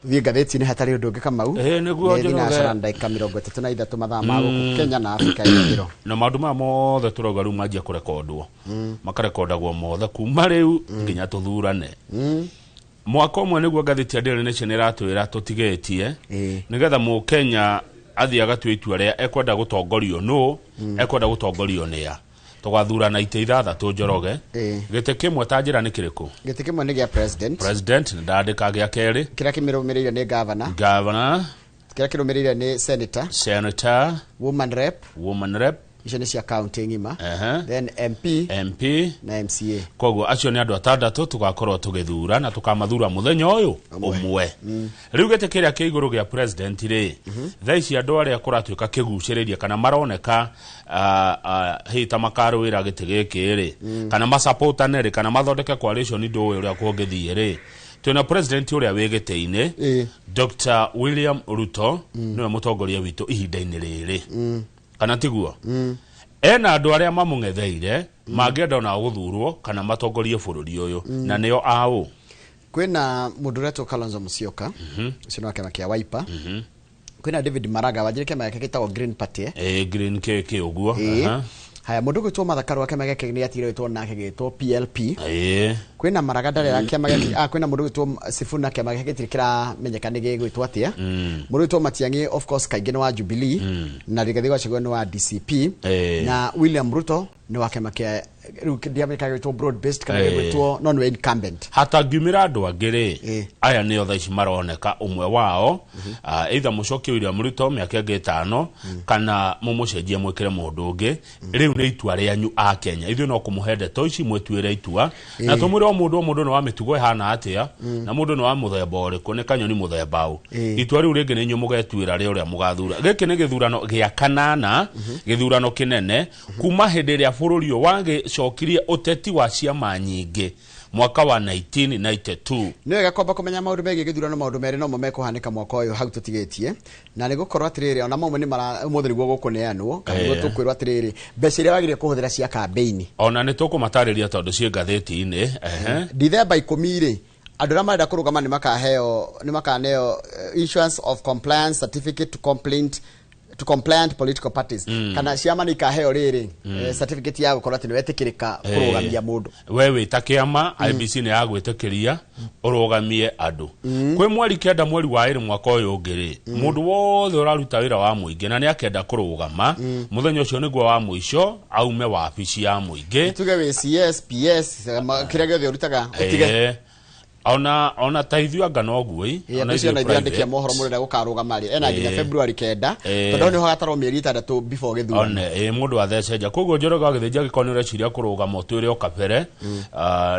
Tuthiĩ ngathĩti-inĩ hatarĩ ũndũ ũngĩ, Kamau. Ĩĩ, nĩguo. Nĩ 4 Njoroge. Na ndagĩka 33 mathaa ma gũkũ Kenya na Afrika ya Irathĩro. Na maũndũ maya mothe tũrauga rĩu manjia kũrekondwo, makarekondagwo mothe kuma rĩu nginya tũthurane mwaka ũmwe, nĩguo ngathĩti ya Daily Nation ĩratwĩra tũtigĩtie, nĩgetha mũkenya athiĩ agatua itua rĩa ekwenda gũtongorio nũ, ekwenda gũtongorio nĩa. Tũgathurana itĩ ithathatũ, Njoroge. Gĩtĩ kĩmwe ta njĩra nĩ kĩrĩkũ? Gĩtĩ kĩmwe nĩ gĩa president. President, nĩ ndandĩka. Gĩa kerĩ? Kĩrĩa kĩmĩrũmĩrĩire nĩ governor. Governor. Kĩrĩa kĩrũmĩrĩire nĩ senator. Senator. Woman rep. Woman rep. Icio nĩ cia county ng'ima. Then MP. MP. Na MCA. Koguo acio nĩ andũ atandatũ tũgakorwo tũgĩthura na tũkamathura mũthenya ũyũ ũmwe. Rĩu gĩtĩ kĩrĩa kĩa igũrũ gĩa president rĩ, thaa ici andũ arĩa kũratuĩka kĩgucĩrĩria kana maroneka hihi ta makarũĩra gĩtĩ gĩkĩ rĩ, kana masapotane rĩ, kana mathondeke coalition, ndũĩ ũrĩa kũngĩthiĩ rĩ, twĩna president ũrĩa wĩ gĩtĩ-inĩ, Dr. William Ruto, nĩwe mũtongoria witũ ihinda-inĩ rĩrĩ, kana tiguo? Ena andũ arĩa mamũng'etheire mangĩenda onao gũthurwo kana matongorie bũrũri ũyũ, na nĩo aũ? Kwĩna mũndũ ũretwo Kalonzo Musyoka, ũcio nĩ wa kĩama kĩa Wiper. Kwĩna David Maraga, wanjĩre kĩama gĩake gĩtagwo Green Party, eh? Ĩ, green kĩ ũguo. Haya, mũndũ ũgwĩtwo Martha Karua, kĩama gĩake nĩ gĩatigire gwĩtwo nake gĩtwo PLP. Kwĩna Maraga Ndarera, kĩama gĩake, kwĩna mũndũ ũgwĩtwo Sifuna, kĩama gĩake gĩtirĩ kĩramenyeka nĩ gĩgwĩtwo atĩa. Mũndũ ũgwĩtwo Matiang'i, of course kaingĩ nĩ wa Jubilee, na Rigathi Gachagua nĩ wa DCP, na William Ruto nĩ wa kĩama kĩa rĩu ndiamenyeka gĩgwĩtwo broad based kana gĩgwĩtwo, no nĩwe incumbent. Hatangiumĩra andũ angĩ rĩ, aya nĩo thaa ici maroneka ũmwe wao, either mũcokie William Ruto mĩaka ĩngĩ 5 kana mũmũcenjie mwĩkĩre mũndũ ũngĩ. Rĩu nĩ itua rĩanyu a Kenya, ithuĩ no kũmũhe ndeto ici mwĩtuĩre itua na tũmwĩre o mũndũ o mũndũ nĩ wa mĩtugo ĩhana atĩa na mũndũ nĩ wa mũthemba ũrĩkũ, nĩ kanyoni mũthemba ũ. Itua rĩu rĩngĩ nĩ inyuĩ mũgetuĩra rĩa ũrĩa mũgathura. Gĩkĩ nĩ gĩthurano gĩa kanana, gĩthurano kĩnene kuma hĩndĩ ĩrĩa bũrũri ũyũ wagĩcokirie ũteti wa ciama nyingĩ mwaka wa 1992. Nĩ wega kwamba kũmenya maũndũ megiĩ gĩthurano. Maũndũ merĩ nomo mekũhanĩka mwaka ũyũ hau tũtigĩtie, na nĩ gũkorwo atĩrĩrĩ, ona mamwe nĩ mara ũmũthĩ nĩguo gũkũneanwo kana nĩguo tũkwĩrwo atĩrĩrĩ, mbeca iria wagĩrĩire kũhũthĩra cia kambĩini. Ona nĩ tũkũmatarĩria tondũ ciĩ ngathĩti-inĩ, ehe. Dithemba 10 rĩ, andũ arĩa marenda kũrũgama nĩ makaheo, nĩ makaneo issuance of compliance certificate to compliant political parties, kana ciama nĩ ikaheo rĩrĩ certificate ya gũkorwo atĩ nĩ wetĩkĩrĩka kũrũgamia mũndũ. We wĩ ta kĩama, IEBC nĩ yagwĩtĩkĩria ũrũgamie andũ. Kwĩ mweri 9 mweri wa 2 mwaka ũyũ ũngĩ rĩ, mũndũ wothe ũraruta wĩra wa mũingĩ na nĩ akenda kũrũgama, mũthenya ũcio nĩguo wa mũico aume wabici ya mũingĩ. Tuge wĩ CS, PS, kĩrĩa gĩothe ũrutaga ũtige. Ona ta ithuĩ anga noguo ĩ. Ona ithuĩ ona ithuĩ andĩki a mohoro, mũrenda gũkarũgama rĩ, ena nginya February 9, tondũ hau nĩho hagatarwo mĩeri 6 before gĩthurano. One ĩ mũndũ athecenja, koguo Njoroge wa Gĩthĩnji, angĩkorwo nĩ ũreciria kũrũgama, ũtwĩre o kabere,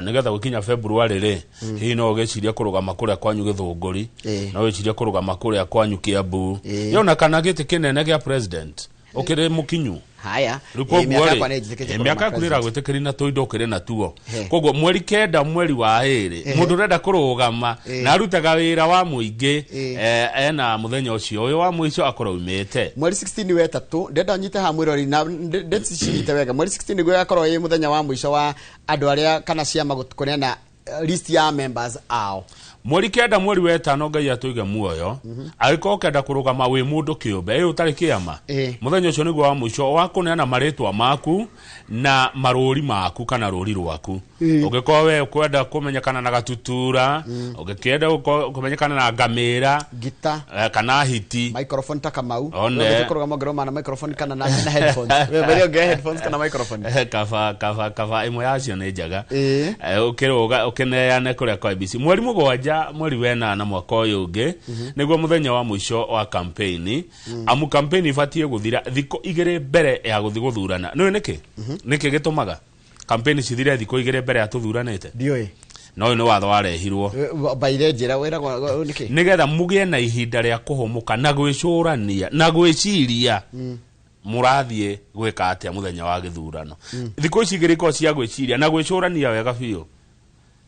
nĩgetha gũkinya February rĩ, hihi no ũgĩcirie kũrũgama kũrĩa kwanyu Gĩthũngũri, no wĩcirie kũrũgama kũrĩa kwanyu Kĩambu, yona kana gĩtĩ kĩnene gĩa president ũkĩrĩ mũkinyu. Haya. Rĩu koguo mĩaka rĩ, yakwa nĩ njĩtĩkĩtie mĩaka kũrũgama yaku nĩ president. ĩragwĩtĩkĩria na tũindo ũkĩrĩ natuo. He. Koguo mweri 9 mweri wa 2, mũndũ ũrenda kũrũgama na arutaga wĩra wa mũingĩ, ena mũthenya ũcio ũyũ wa mũico akorwo aumĩte. Mweri 16 wetatũ, ndenda nyite haha mwĩrori na dates cinyite wega. Mweri 16 nĩguo ĩgakorwo ĩ mũthenya wa mũico wa andũ arĩa kana ciama kũneana list ya members ao. Mweri 9 mweri wa 5, Ngai atũige muoyo, angĩkorwo ũkenda kũrũgama wĩ mũndũ kĩũmbe ĩ ũtarĩ kĩama, mũthenya ũcio nĩguo wa mũico wa kũneana marĩtwa maku na marũri maku kana rũri rwaku. Ũngĩkorwo we ũkwenda kũmenyekana na gatutura, ũngĩkĩenda kũmenyekana na ngamĩra, ngita, kana hiti, microphone ta Kamau. One. Wewe kũrũgama ũngĩrũgama na microphone kana na headphones? Wewe bari ũngĩoya headphones kana microphone? Kaba ĩmwe yacio nĩ njega. Ũkĩrũga ũkĩneane kũrĩa kwa IEBC. Mweri 7 mweri wa 8 mwaka ũyũ ũngĩ nĩguo mũthenya wa mũico wa campaign, amu campaign ibatiĩ gũthira thikũ 2 mbere ya gũthiĩ gũthurana. Nĩũĩ nĩkĩ gĩtũmaga campaign cithire thikũ 2 mbere ya tũthuranĩte? Ndiũĩ. Na ũyũ nĩ watho warehirwo. Baire njĩra wĩragwo nĩkĩ. Nĩgetha mũgĩe na ihinda rĩa kũhũmũka na gwĩcũrania na gwĩciria mũrathiĩ gwĩka atĩa mũthenya wa gĩthurano. Thikũ ici 2 ikorwo cia gwĩciria na gwĩcũrania wega biũ,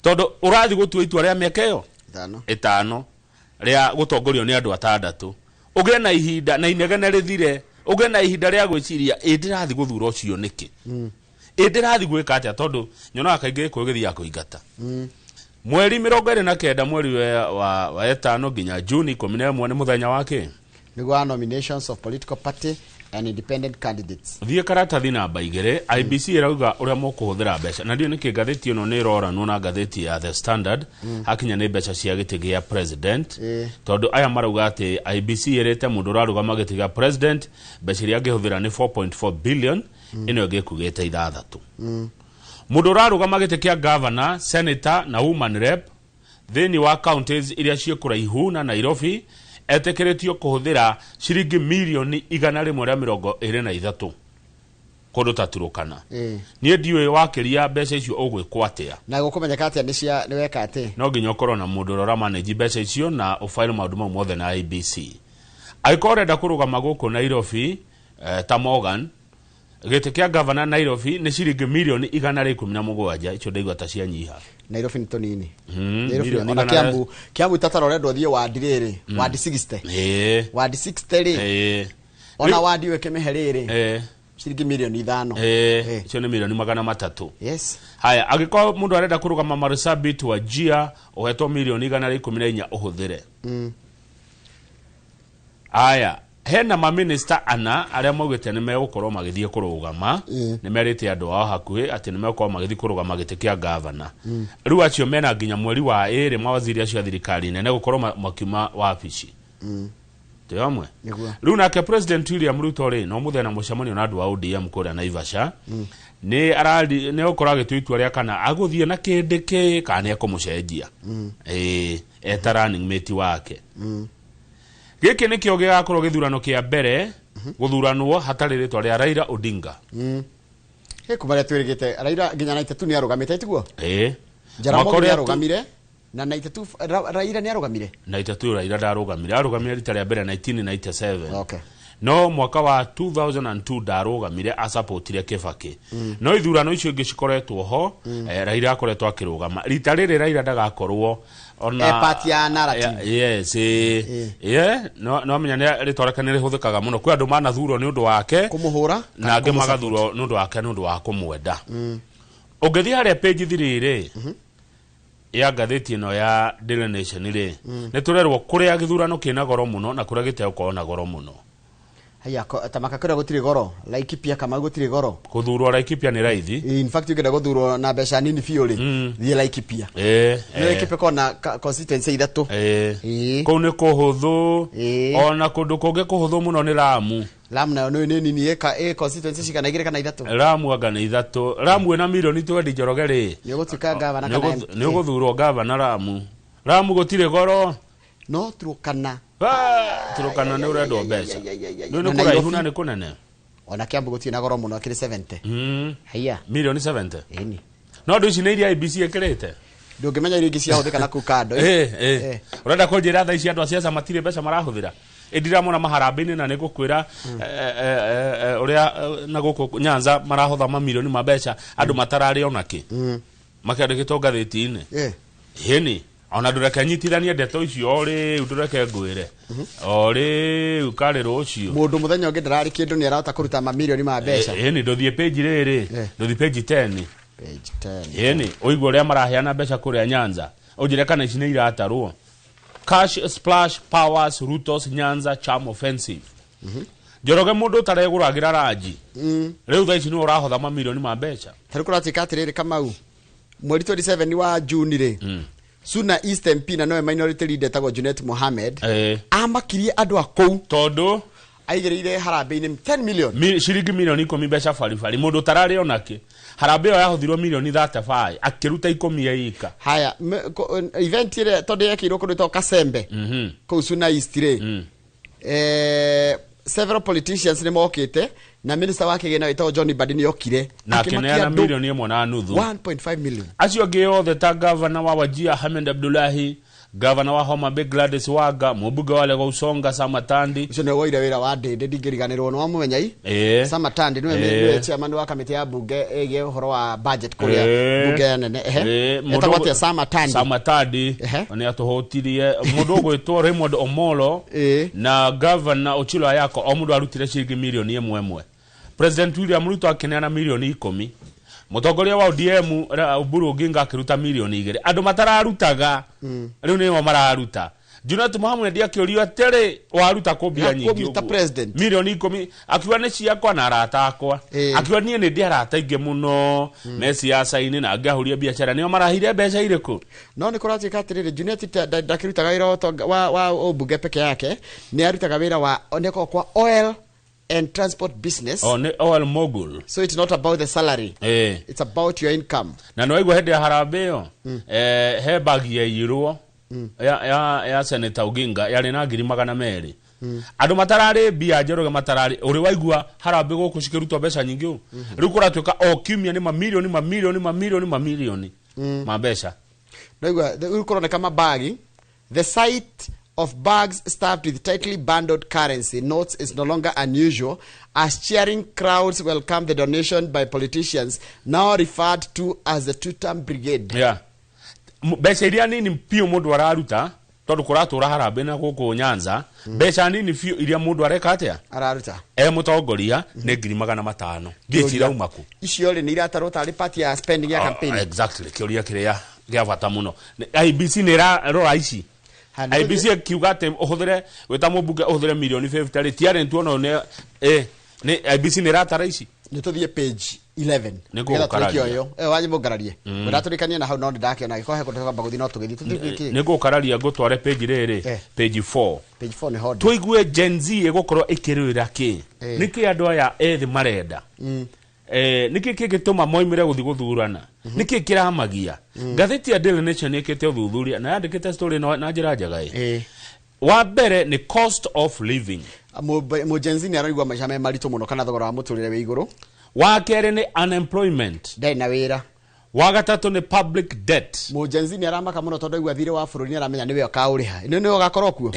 tondũ ũrathiĩ gũtua itua rĩa mĩaka ĩyo 5. 5 rĩa gũtongorio nĩ andũ atandatũ. Ũgĩe na ihinda na inegene rĩthire, ũgĩe na ihinda rĩa gwĩciria, ĩ ndĩrathiĩ gũthura ũcio nĩkĩ, ĩ ndĩrathiĩ gwĩka atĩa? Tondũ nyonaga kaingĩ gĩkũyũ gĩthiaga kũingata. Mweri 29 mweri wa ĩtano nginya Juni 11 nĩ mũthenya wa kĩ? Nĩguo wa nominations of political party and independent candidates. Thiĩ karatathi namba 2, IBC ĩrauga ũrĩa mũkũhũthĩra mbeca. Na ndiũ nĩkĩ ngathĩti ĩno nĩ ĩroranwo na ngathĩti ya The Standard, hakinya nĩ mbeca cia gĩtĩ gĩa president. Tondũ aya marauga atĩ IBC ĩrĩte mũndũ ũrarũgama gĩtĩ gĩa president, mbeca iria angĩhũthĩra nĩ 4.4 billion, ĩno ĩngĩ ĩkugĩte 6. Mũndũ ũrarũgama gĩtĩ kĩa governor, senator na woman rep thĩinĩ wa counties iria ciĩ kũraihu na Nairobi etĩkĩrĩtio kũhũthĩra ciringi mirioni 123 kũndũ ta Turukana. Niĩ ndiũĩ wakĩria mbeca icio ũgwĩkwo atĩa. Na gũkũmenyeka atĩa nĩ cia nĩ weka atĩ? No nginya ũkorwo na mũndũ ũrĩa ũramanage mbeca icio na ũbaire maũndũ mau mothe na IBC. Angĩkorwo ũrenda kũrũgama gũkũ Nairobi, ta Morgan, gĩtĩ kĩa governor Nairobi nĩ ciringi mirioni 117, icio ndaigua ta cianyiha. Nairobi nĩ tũnini. Nairobi Mirioni ona igana Kiambu, Kiambu tatara ũrendwo ũthiĩ wadi rĩrĩ, wadi 60. Wadi 60 rĩ. Ona wadi ũyũ kĩmĩhe rĩrĩ. Ciringi mirioni 5. Icio nĩ mirioni 300. Yes. Haya, angĩkorwo mũndũ arenda kũrũgama Marsabit wa Jia, ũhetwo mirioni 114 ũhũthĩre. Haya, hena maminista ana arĩa maugĩte nĩ megũkorwo magĩthiĩ kũrũgama, nĩ merĩte andũ ao hakuhĩ atĩ nĩ megũkorwo magĩthiĩ kũrũgama gĩtĩ kĩa gavana. Rĩu acio mena nginya mweri wa 2 mawaziri acio a thirikari nene gũkorwo makiuma wabici. Twĩ hamwe? Nĩguo. Rĩu nake President William Ruto rĩ, no mũthenya na mũcemanio na andũ a ODM kũrĩa Naivasha, nĩ arari nĩ gũkorwo agĩtua itua rĩa kana agũthiĩ na kĩndĩ kĩ kana nĩ ekũmũcenjia. Eta running mate wake. Gĩkĩ nĩkĩo gĩgakorwo gĩthurano kĩa mbere gũthuranwo hatarĩ rĩtwa rĩa Raila Odinga. Hĩ, kuma rĩrĩa twĩrĩgĩte Raila nginya 92 nĩ arũgamĩte, tiguo? Jaramogi Mwaka nĩ ũrĩa arũgamire na 92 Raila nĩ arũgamire? 92 Raila ndarũgamire, arũgamire rita rĩa mbere 1997. Okay. No mwaka wa 2002 ndarũgamire, asapotire Kibaki. No ithurano icio ingĩ cikoretwo ho, Raila akoretwo akĩrũgama. Rita rĩrĩ Raila ndagakorwo ona Part ya narrative. Yes, no, no menya nĩ rĩtwa rĩake nĩ rĩhũthĩkaga mũno. Kwĩ andũ manathurwo nĩ ũndũ wake kũmũhũra, na angĩ magathurwo nĩ ũndũ wake nĩ ũndũ wa kũmwenda. Ũngĩthiĩ harĩa page 3 rĩ, ya ngathĩti ĩno ya Daily Nation rĩ, nĩ tũrerwo kũrĩa gĩthurano kĩna goro mũno na kũrĩa gĩtegũkorwo na goro mũno. Haya, ta makakũrĩa gũtirĩ goro, Laikipia Kamau gũtirĩ goro. Gũthurwo Laikipia nĩ raithi. In fact ũngĩenda gũthurwo na mbeca nini biũ rĩ, thiĩ Laikipia. Nĩ Laikipia kona constituency 3. Kũu nĩ kũhũthũ. Ona kũndũ kũngĩ kũhũthũ mũno nĩ Lamu. Lamu nayo nĩ nini, ĩ constituency cigana 2 kana 3? Lamu anga nĩ 3. Lamu ĩna mirioni 20 Njoroge rĩ. Nĩ ũgũtuĩka gavana kana MP? Nĩ ũgũthurwo gavana Lamu. Lamu gũtirĩ goro. No Turkana. Turkana nĩ ũrendwo mbeca. Nĩ Na kũraihu Nairobi. na nĩ kũnene. Ona Kiambu gũtirĩ na goro mũno, akĩrĩ 70. Haiya. Mirioni 70. Ĩni. No andũ ici nĩ iria IBC ĩkĩrĩte. Ndũngĩmenya iria ingĩ ciahũthĩka na kũu kando. Ũrenda kũnjĩra thaa ici andũ a siasa matirĩ mbeca marahũthĩra? Ĩ ndiramona maharambĩ-inĩ na nĩngũkwĩra, ũrĩa, na gũkũ Nyanza marahotha mamirioni ma mbeca andũ matararĩ ona kĩ. Makĩandĩkĩtwo ngathĩti-inĩ. Ĩni. Ona ndũreke nyitithanie ndeto icio o rĩu, ndũreke ngwĩre. O rĩu karĩ rũciũ. Mũndũ mũthenya ũngĩ ndararĩ kĩndũ nĩ arahota kũruta mamirioni ma mbeca. Ĩni, ndũthiĩ page rĩrĩ, ndũthiĩ page 10. Page 10. Ĩni, ũigue ũrĩa maraheana mbeca kũrĩa Nyanza. Ũnjĩre kana ici nĩ iratarwo. Cash Splash Powers Ruto's Nyanza Charm Offensive. Njoroge mũndũ ũtaregũragĩra ranji. Rĩu thaa ici nĩwe ũrahotha mamirioni ma mbeca. Ta rĩu kũratuĩka atĩrĩrĩ Kamau, mweri 27 wa June rĩ, Suna East MP na nowe minority leader etagwo Junet Mohamed amakirie andũ a kũu tondũ aigĩrĩire harambĩ-inĩ 10 million. Ciringi mirioni 10 mbeca baribari mũndũ ũtararĩ onake. Harambĩ ĩyo yahũthirwo mirioni 35 akĩruta 10 eika. Haya, event ĩrĩa tondũ yekĩirwo kũndũ gwĩtagwo Kasembe kũu Suna East rĩ, several politicians nĩ mokĩte na minister wa kĩgĩna wĩtagwo John Mbadi nĩ okire na akĩmakia akĩneana andũ mirioni ĩmwe na nuthu. 1.5 million. Acio angĩ othe ta gavana wa Wajir Ahmed Abdullahi, gavana wa Homa Bay Gladys Wanga, mũmbunge wa Lego Usonga Samatandi. Ũcio nĩwe woire wĩra wa Ndĩndĩ, ndingĩriganĩrwo, nĩ wamũmenya i? Samatandi nĩwe nĩwe chairman wa kamĩtĩ ya bunge ĩgiĩ ũhoro wa budget kũrĩa bunge ya nene. Etagwo atĩa? Samatandi. Samatandi nĩ atũhũtirie. Mũndũ ũgwĩtwo Raymond Omolo na gavana Ochilo Ayako, o mũndũ arutire ciringi mirioni ĩmwe ĩmwe. President William Ruto akĩneana mirioni 10. Mũtongoria wa ODM Oburu Oginga akĩruta mirioni 2. Andũ matararutaga rĩu nĩo mararuta. Junet Mohamed akĩũrio atĩrĩ, waruta kũ mbia Ya nyingĩ kũmĩta ũguo? president. Mirioni 10, akiuga nĩ ciakwa na arata akwa. Akiuga niĩ nĩ ndĩ arata aingĩ mũno me siasa-inĩ na angĩ ahũria biacara, nĩo marahire mbeca irĩkũ. No nĩ kũratuĩka atĩrĩrĩ, Junet ndakĩrutaga wĩra wa wa ũmbunge peke yake, nĩ arutaga wĩra wa nĩ akoragwo kwa oil and transport business. O nĩ oil mogul. So it's not about the salary, it's about your income. Na nĩ waigua hĩndĩ ya harambĩ ĩyo, he bagi yaiyirwo ya Senator Oginga yarĩ na 200,000. Andũ matararĩ mbia Njoroge matararĩ ũrĩ waigua harambĩ gũkũ cikĩrutwo mbeca nyingĩ ũũ. Rĩu kũratuĩka o kiumia nĩ mamirioni mamirioni mamirioni mamirioni ma mbeca. Naigua rĩu kũroneka mabagi, the sight of bags stuffed with tightly bundled currency notes is no longer unusual as cheering crowds welcome the donation by politicians now referred to as the two-term brigade. Yeah. Mbeca iria nini biũ mũndũ araruta, tondũ kũratũra harambĩ na gũkũ Nyanza, mbeca nini biũ iria mũndũ areka atĩa araruta e mũtongoria nĩ 500,000. Ndiĩ cirauma kũ. Icio rĩ, nĩ iratarwo tarĩ part ya spending ya campaign. Ah, exactly, kĩũria kĩrĩa gĩa bata mũno. IEBC nĩ ĩrarora ici. Ha, nĩ IEBC ĩkiuga atĩ ũhũthĩre wĩta mũmbunge ũhũthĩre mirioni 50 rĩ, tiarĩ ntuona nĩ IEBC nĩ ĩratara ici. Nĩ tũthiĩ page 11. Nĩ Nĩgetha tũrĩkie ngũgũkararia. ũyũ. Wanjĩ mũngararie ũratũrĩkania na hau, no nĩ ndakĩona gĩkorwo he kũndũ twamba gũthiĩ, no tũgĩthiĩ tũthiĩ kĩ. Nĩ ngũkararia ngũtware page rĩrĩ. Page 4. Page 4 nĩ honda. Tũigue Gen Z ĩgũkorwo ĩkĩrũĩra kĩ. Nĩkĩ andũ aya ethĩ marenda? Nĩkĩ kĩngĩtũma moimĩre gũthiĩ gũthurana? Nĩkĩ kĩramagia? Ngathĩti ya Daily Nation ĩkĩte ũthuthuria na yandĩkĩte story ĩno na njĩra njega ĩ. Wa mbere nĩ cost of living. Mu Gen Z nĩ araigua maica me maritũ mũno kana thogora wa mũtũrĩre wĩ igũrũ. Wa kerĩ nĩ unemployment. Ndarĩ na wĩra. Wa gatatũ nĩ public debt. Mu Gen Z nĩ aramaka mũno tondũ aigua thirĩ wa bũrũri nĩ aramenya nĩwe ũkaũrĩha, nĩ nĩwe ũgakorwo kuo.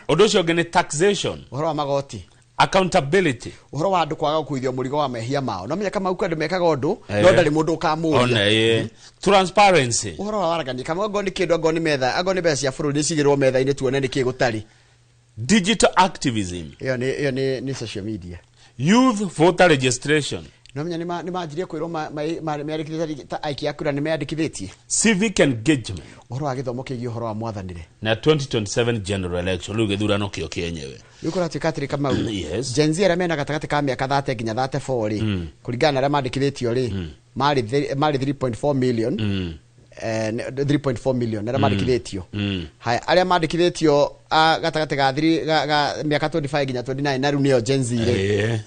Ũndũ ũcio ũngĩ nĩ taxation. Ũhoro wa magoti. Accountability. Ũhoro wa andũ kwaga gũkuithio mũrigo wa mehia mao, no menya kama andũ mekaga ũndũ no ndarĩ mũndũ ũkamũria. Ona transparency. Ũhoro wa waragania kama angorwo nĩ kĩndũ, angorwo nĩ metha, angorwo nĩ mbeca cia bũrũri, nĩ cigĩrwo metha-inĩ tuone nĩ kĩ gũtarĩ. Digital activism. Ĩyo nĩ social media. Youth voter registration. No menya nĩ manjirie kwĩrwo meandĩkithĩtie ta aikia a kura nĩ meandĩkithĩtie. Civic engagement. Ũhoro wa gĩthomo kĩgiĩ ũhoro wa mwathanĩre. Na 2027 general election, rĩu gĩthurano kĩo kĩenyewe. Rĩu kũratuĩka atĩrĩ, Kamau, Yes. Gen Z arĩa mena gatagatĩ ka mĩaka 30 nginya 34 rĩ, kũringana na arĩa mandĩkithĩtio rĩ, marĩ 3.4 million, 3.4 million arĩa mandĩkithĩtio. Haya, arĩa mandĩkithĩtio a gatagatĩ ga ga mĩaka 25 nginya 29, na rĩu nĩyo Gen Z rĩ,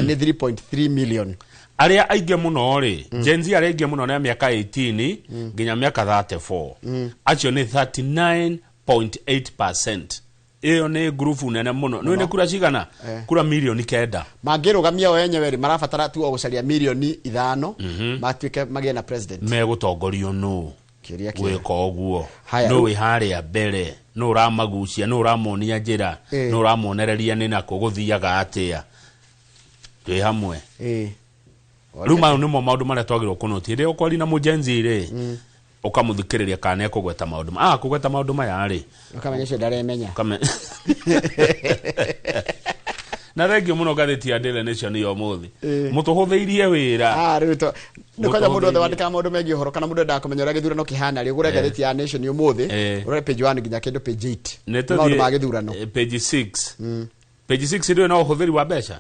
nĩ 3.3 million. Arĩa aingĩ mũno rĩ, Gen Z arĩa aingĩ mũno nĩ a mĩaka 18 nginya mĩaka 34. Acio nĩ 39.8%. Ĩyo nĩ ngurubu nene mũno. Nĩ kura cigana? Kura mirioni 9. Mangĩrũgamia o enyewe rĩ, marabatara tu o gũcaria mirioni 5 matuĩke magĩe na president. Megũtongorio nũ? Kĩũria kĩega. Gwĩka ũguo. Haya, Nũ wĩ harĩa mbere? Nũ ũramagucia? Nũ ũramonia njĩra? Nũ ũramonereria nĩ nakũ gũthiaga atĩa? Twĩ hamwe. Rĩu mau nĩmo maũndũ marĩa twagĩrĩirwo kũnoti rĩrĩa ũkwaria na mũgenzi rĩ, ũkamũthikĩrĩria kana nĩekũgweta maũndũ kũgweta maũndũ maya rĩ. Ũkamenya ũcio ndaremenya. Na thengio mũno ngathĩti ya Daily Nation ya ũmũthĩ mũtũhũthĩirie wĩra. Ah, rĩu to nĩ kwanja mũndũ othe Mũtũhũthĩirie. wandĩkaga maũndũ megiĩ ũhoro kana mũndũ endaga kũmenya ũrĩa gĩthurano kĩhana rĩ, ũgũre ngathĩti ya Nation ũmũthĩ, ũrore page 1 nginya kĩndũ page 8. Nĩ Nĩ maũndũ ma gĩthurano. Page 6, page 6 ndũĩ no ũhũthĩri wa mbeca.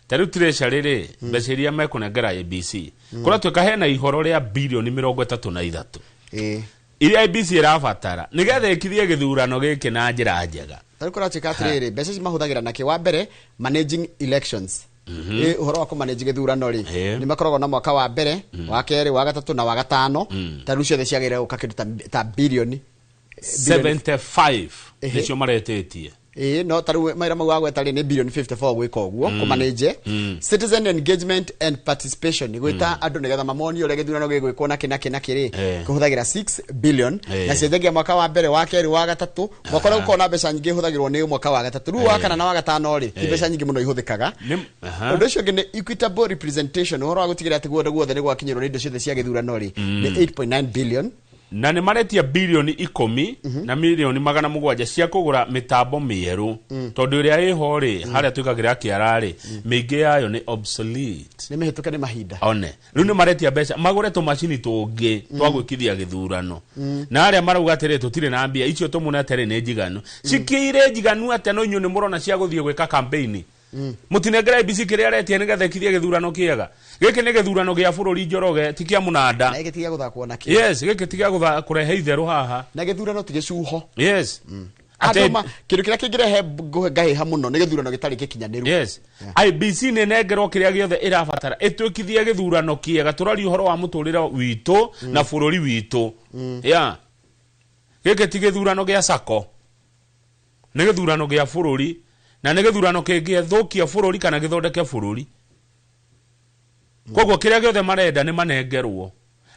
Ta rĩu treasury rĩ, mbeca iria mekũnengera IEBC, kũratuĩka hena ihoro rĩa birioni 33 iria IEBC ĩrabatara nĩgetha ĩkithie gĩthurano gĩkĩ na njĩra njega. Ta rĩu kũratuĩka atĩrĩrĩ, mbeca ici mahũthagĩra nakĩ? Wa mbere, managing elections. Ũhoro wa kũmanage gĩthurano rĩ, nĩ makoragwo na mwaka wa mbere, wa kerĩ, wa gatatũ na wa gatano. Ta rĩu ciothe ciagĩrĩire gũka kĩndũ ta birioni 75 nĩcio maretĩtie. Ĩĩ, no ta rĩu mawĩra mau wagweta rĩ, nĩ birioni 54 gwĩka ũguo kũmanage. Citizen engagement and participation, gwĩta andũ nĩgetha mamonie ũrĩa gĩthurano gĩgwĩkwo na kĩ na kĩ na kĩ rĩ, kũhũthagĩra 6 billion. Na cienjagia mwaka wa mbere, wa kerĩ, wa gatatũ. Mwaka ũrĩa gũkoragwo na mbeca nyingĩ ihũthagĩrwo nĩ mwaka wa gatatũ. Rĩu wa kana na wa gatano rĩ, ti mbeca nyingĩ mũno ihũthĩkaga. Ũndũ ũcio ũngĩ nĩ equitable representation, ũhoro wa gũtigĩrĩra atĩ guothe guothe nĩ gwakinyĩrwo nĩ indo ciothe cia gĩthurano rĩ, nĩ 8.9 billion. Na nĩ maretia bilioni 10 na milioni 700 cia kũgũra mĩtambo mĩerũ, tondũ ĩrĩa ĩho rĩ, harĩa twĩkagĩra kĩara rĩ, mĩingĩ yayo nĩ obsolete. Nĩ mĩhĩtũke nĩ mahinda. One rĩu nĩ maretia mbeca magũre tũmacini tũngĩ twa gwĩkithia gĩthurano, na arĩa marauga atĩrĩ, tũtirĩ na mbia icio tũmũnete rĩ, nĩ njiganu. Cikĩire njiganu atĩa? No inyuĩ nĩ mũrona cia gũthiĩ gwĩka campaign. Mũtinengera IEBC kĩrĩa aretia nĩgetha ĩkithie gĩthurano kĩega. Gĩkĩ nĩ gĩthurano gĩa bũrũri, Njoroge, ti kĩa mũnanda. Na gĩtiga gũthakwo nakĩo. Yes, gĩkĩ ti gĩa kũrehe itherũ haha. Na gĩthurano ti gĩcuho. Ate- Andũ kĩndũ kĩrĩa kĩngĩrehe ngahĩha mũno nĩ gĩthurano gĩtarĩ gĩkinyanĩru. Yes, IEBC nĩ nengerwo kĩrĩa gĩothe ĩrabatara ĩtuĩkithie gĩthurano kĩega. Tũraria ũhoro wa mũtũrĩre witũ na bũrũri witũ ya. Gĩkĩ ti gĩthurano gĩa sako, nĩ gĩthurano gĩa bũrũri, na nĩ gĩthurano kĩngĩthũkia bũrũri kana gĩthondeke bũrũri. Koguo kĩrĩa gĩothe marenda nĩ manengerwo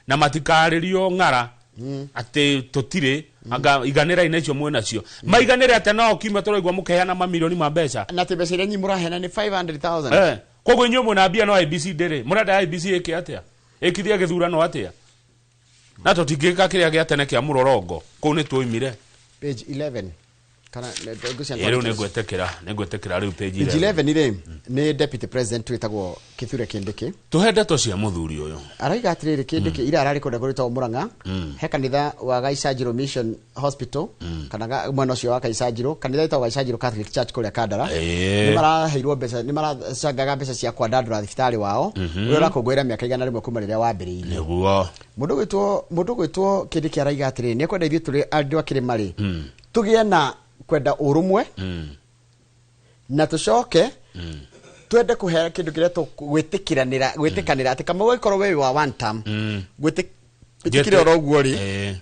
na matikarĩrio ng'ara atĩ tũtirĩ anga iganĩra-inĩ icio mwĩnacio. Maiganĩre atĩa nao kiumia tũraigua mũkĩheana mamirioni ma mbeca? Na atĩ mbeca iria nyinyi mũraheana nĩ 500,000. Koguo inyuĩ mwĩna mbia no IEBC ndĩrĩ. Mũrenda IEBC ĩke atĩa? Ĩkithie gĩthurano atĩa? Na tũtingĩka kĩrĩa gĩa tene kĩa mũrorongo kũu nĩ tuoimire. Page 11 kana ngwĩciria. Rĩu nĩ ngwĩtĩkĩra rĩu page Page 11. 11 rĩ, nĩ deputy president wĩtagwo Kithure Kindiki. Tũhe ndeto cia mũthuri ũyũ. Arauga atĩrĩrĩ, Kindiki ira ararĩ kũndũ kũrĩtagwo Murang'a, he kanitha wa Gaicanjirũ Mission Hospital, kana mwena ũcio wa Gaicanjirũ, kanitha wĩtagwo Gaicanjirũ Catholic Church kũrĩa Kandara. Nĩ maraheirwo mbeca, nĩ maracangaga mbeca cia kwandandũra thibitarĩ wao ũrĩa ũrakũngũĩra mĩaka 100 kuma rĩrĩa wambĩrĩirie. Mũndũ gwĩtwo Kindiki araiga atĩrĩrĩ, nĩ ekwenda ithuĩ tũrĩ andũ a kĩrĩma rĩ, tũgĩe na kwenda ũrũmwe na tũcoke twende kũhe kĩndũ kĩrĩa gwĩtĩkĩranĩra, gwĩtĩkanĩra atĩ kama ũgĩkorwo we wĩ wa one term, gwĩtĩkĩre oro ũguo rĩ,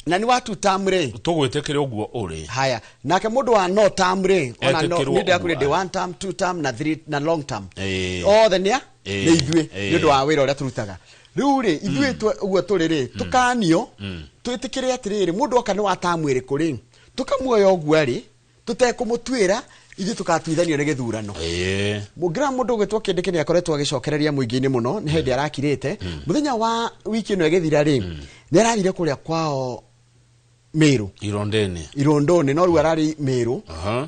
na nĩ wa two term rĩ, Tũgwĩtĩkĩre ũguo ũrĩ. Haya, nake mũndũ wa no term rĩ, ona no Etĩkĩrwo nĩ ndĩrakwĩra ũguo ndĩ one term, two term na three na long term, othe nĩ a nĩ ithuĩ nĩ ũndũ wa wĩra ũrĩa tũrutaga. Rĩu rĩ, ithuĩ ũguo tũrĩ rĩ, tũkanio twĩtĩkĩre atĩrĩrĩ, mũndũ oka nĩ wa term ĩrĩkũ rĩ, tũkamuoya ũguo rĩ, tũtekũmũtuĩra. Ithuĩ tũkatuithanio nĩ gĩthurano. Mũngĩra mũndũ ũgwĩtwo Kindiki nĩ akoretwo agĩcokereria mũingĩ-inĩ mũno. Nĩ hĩndĩ arakirĩte mũthenya wa wiki ĩno ĩgĩthira rĩ, nĩ arathire kũrĩa kwao Mĩrũ. Irondeni. Irondoni, no rĩu ararĩ Mĩrũ.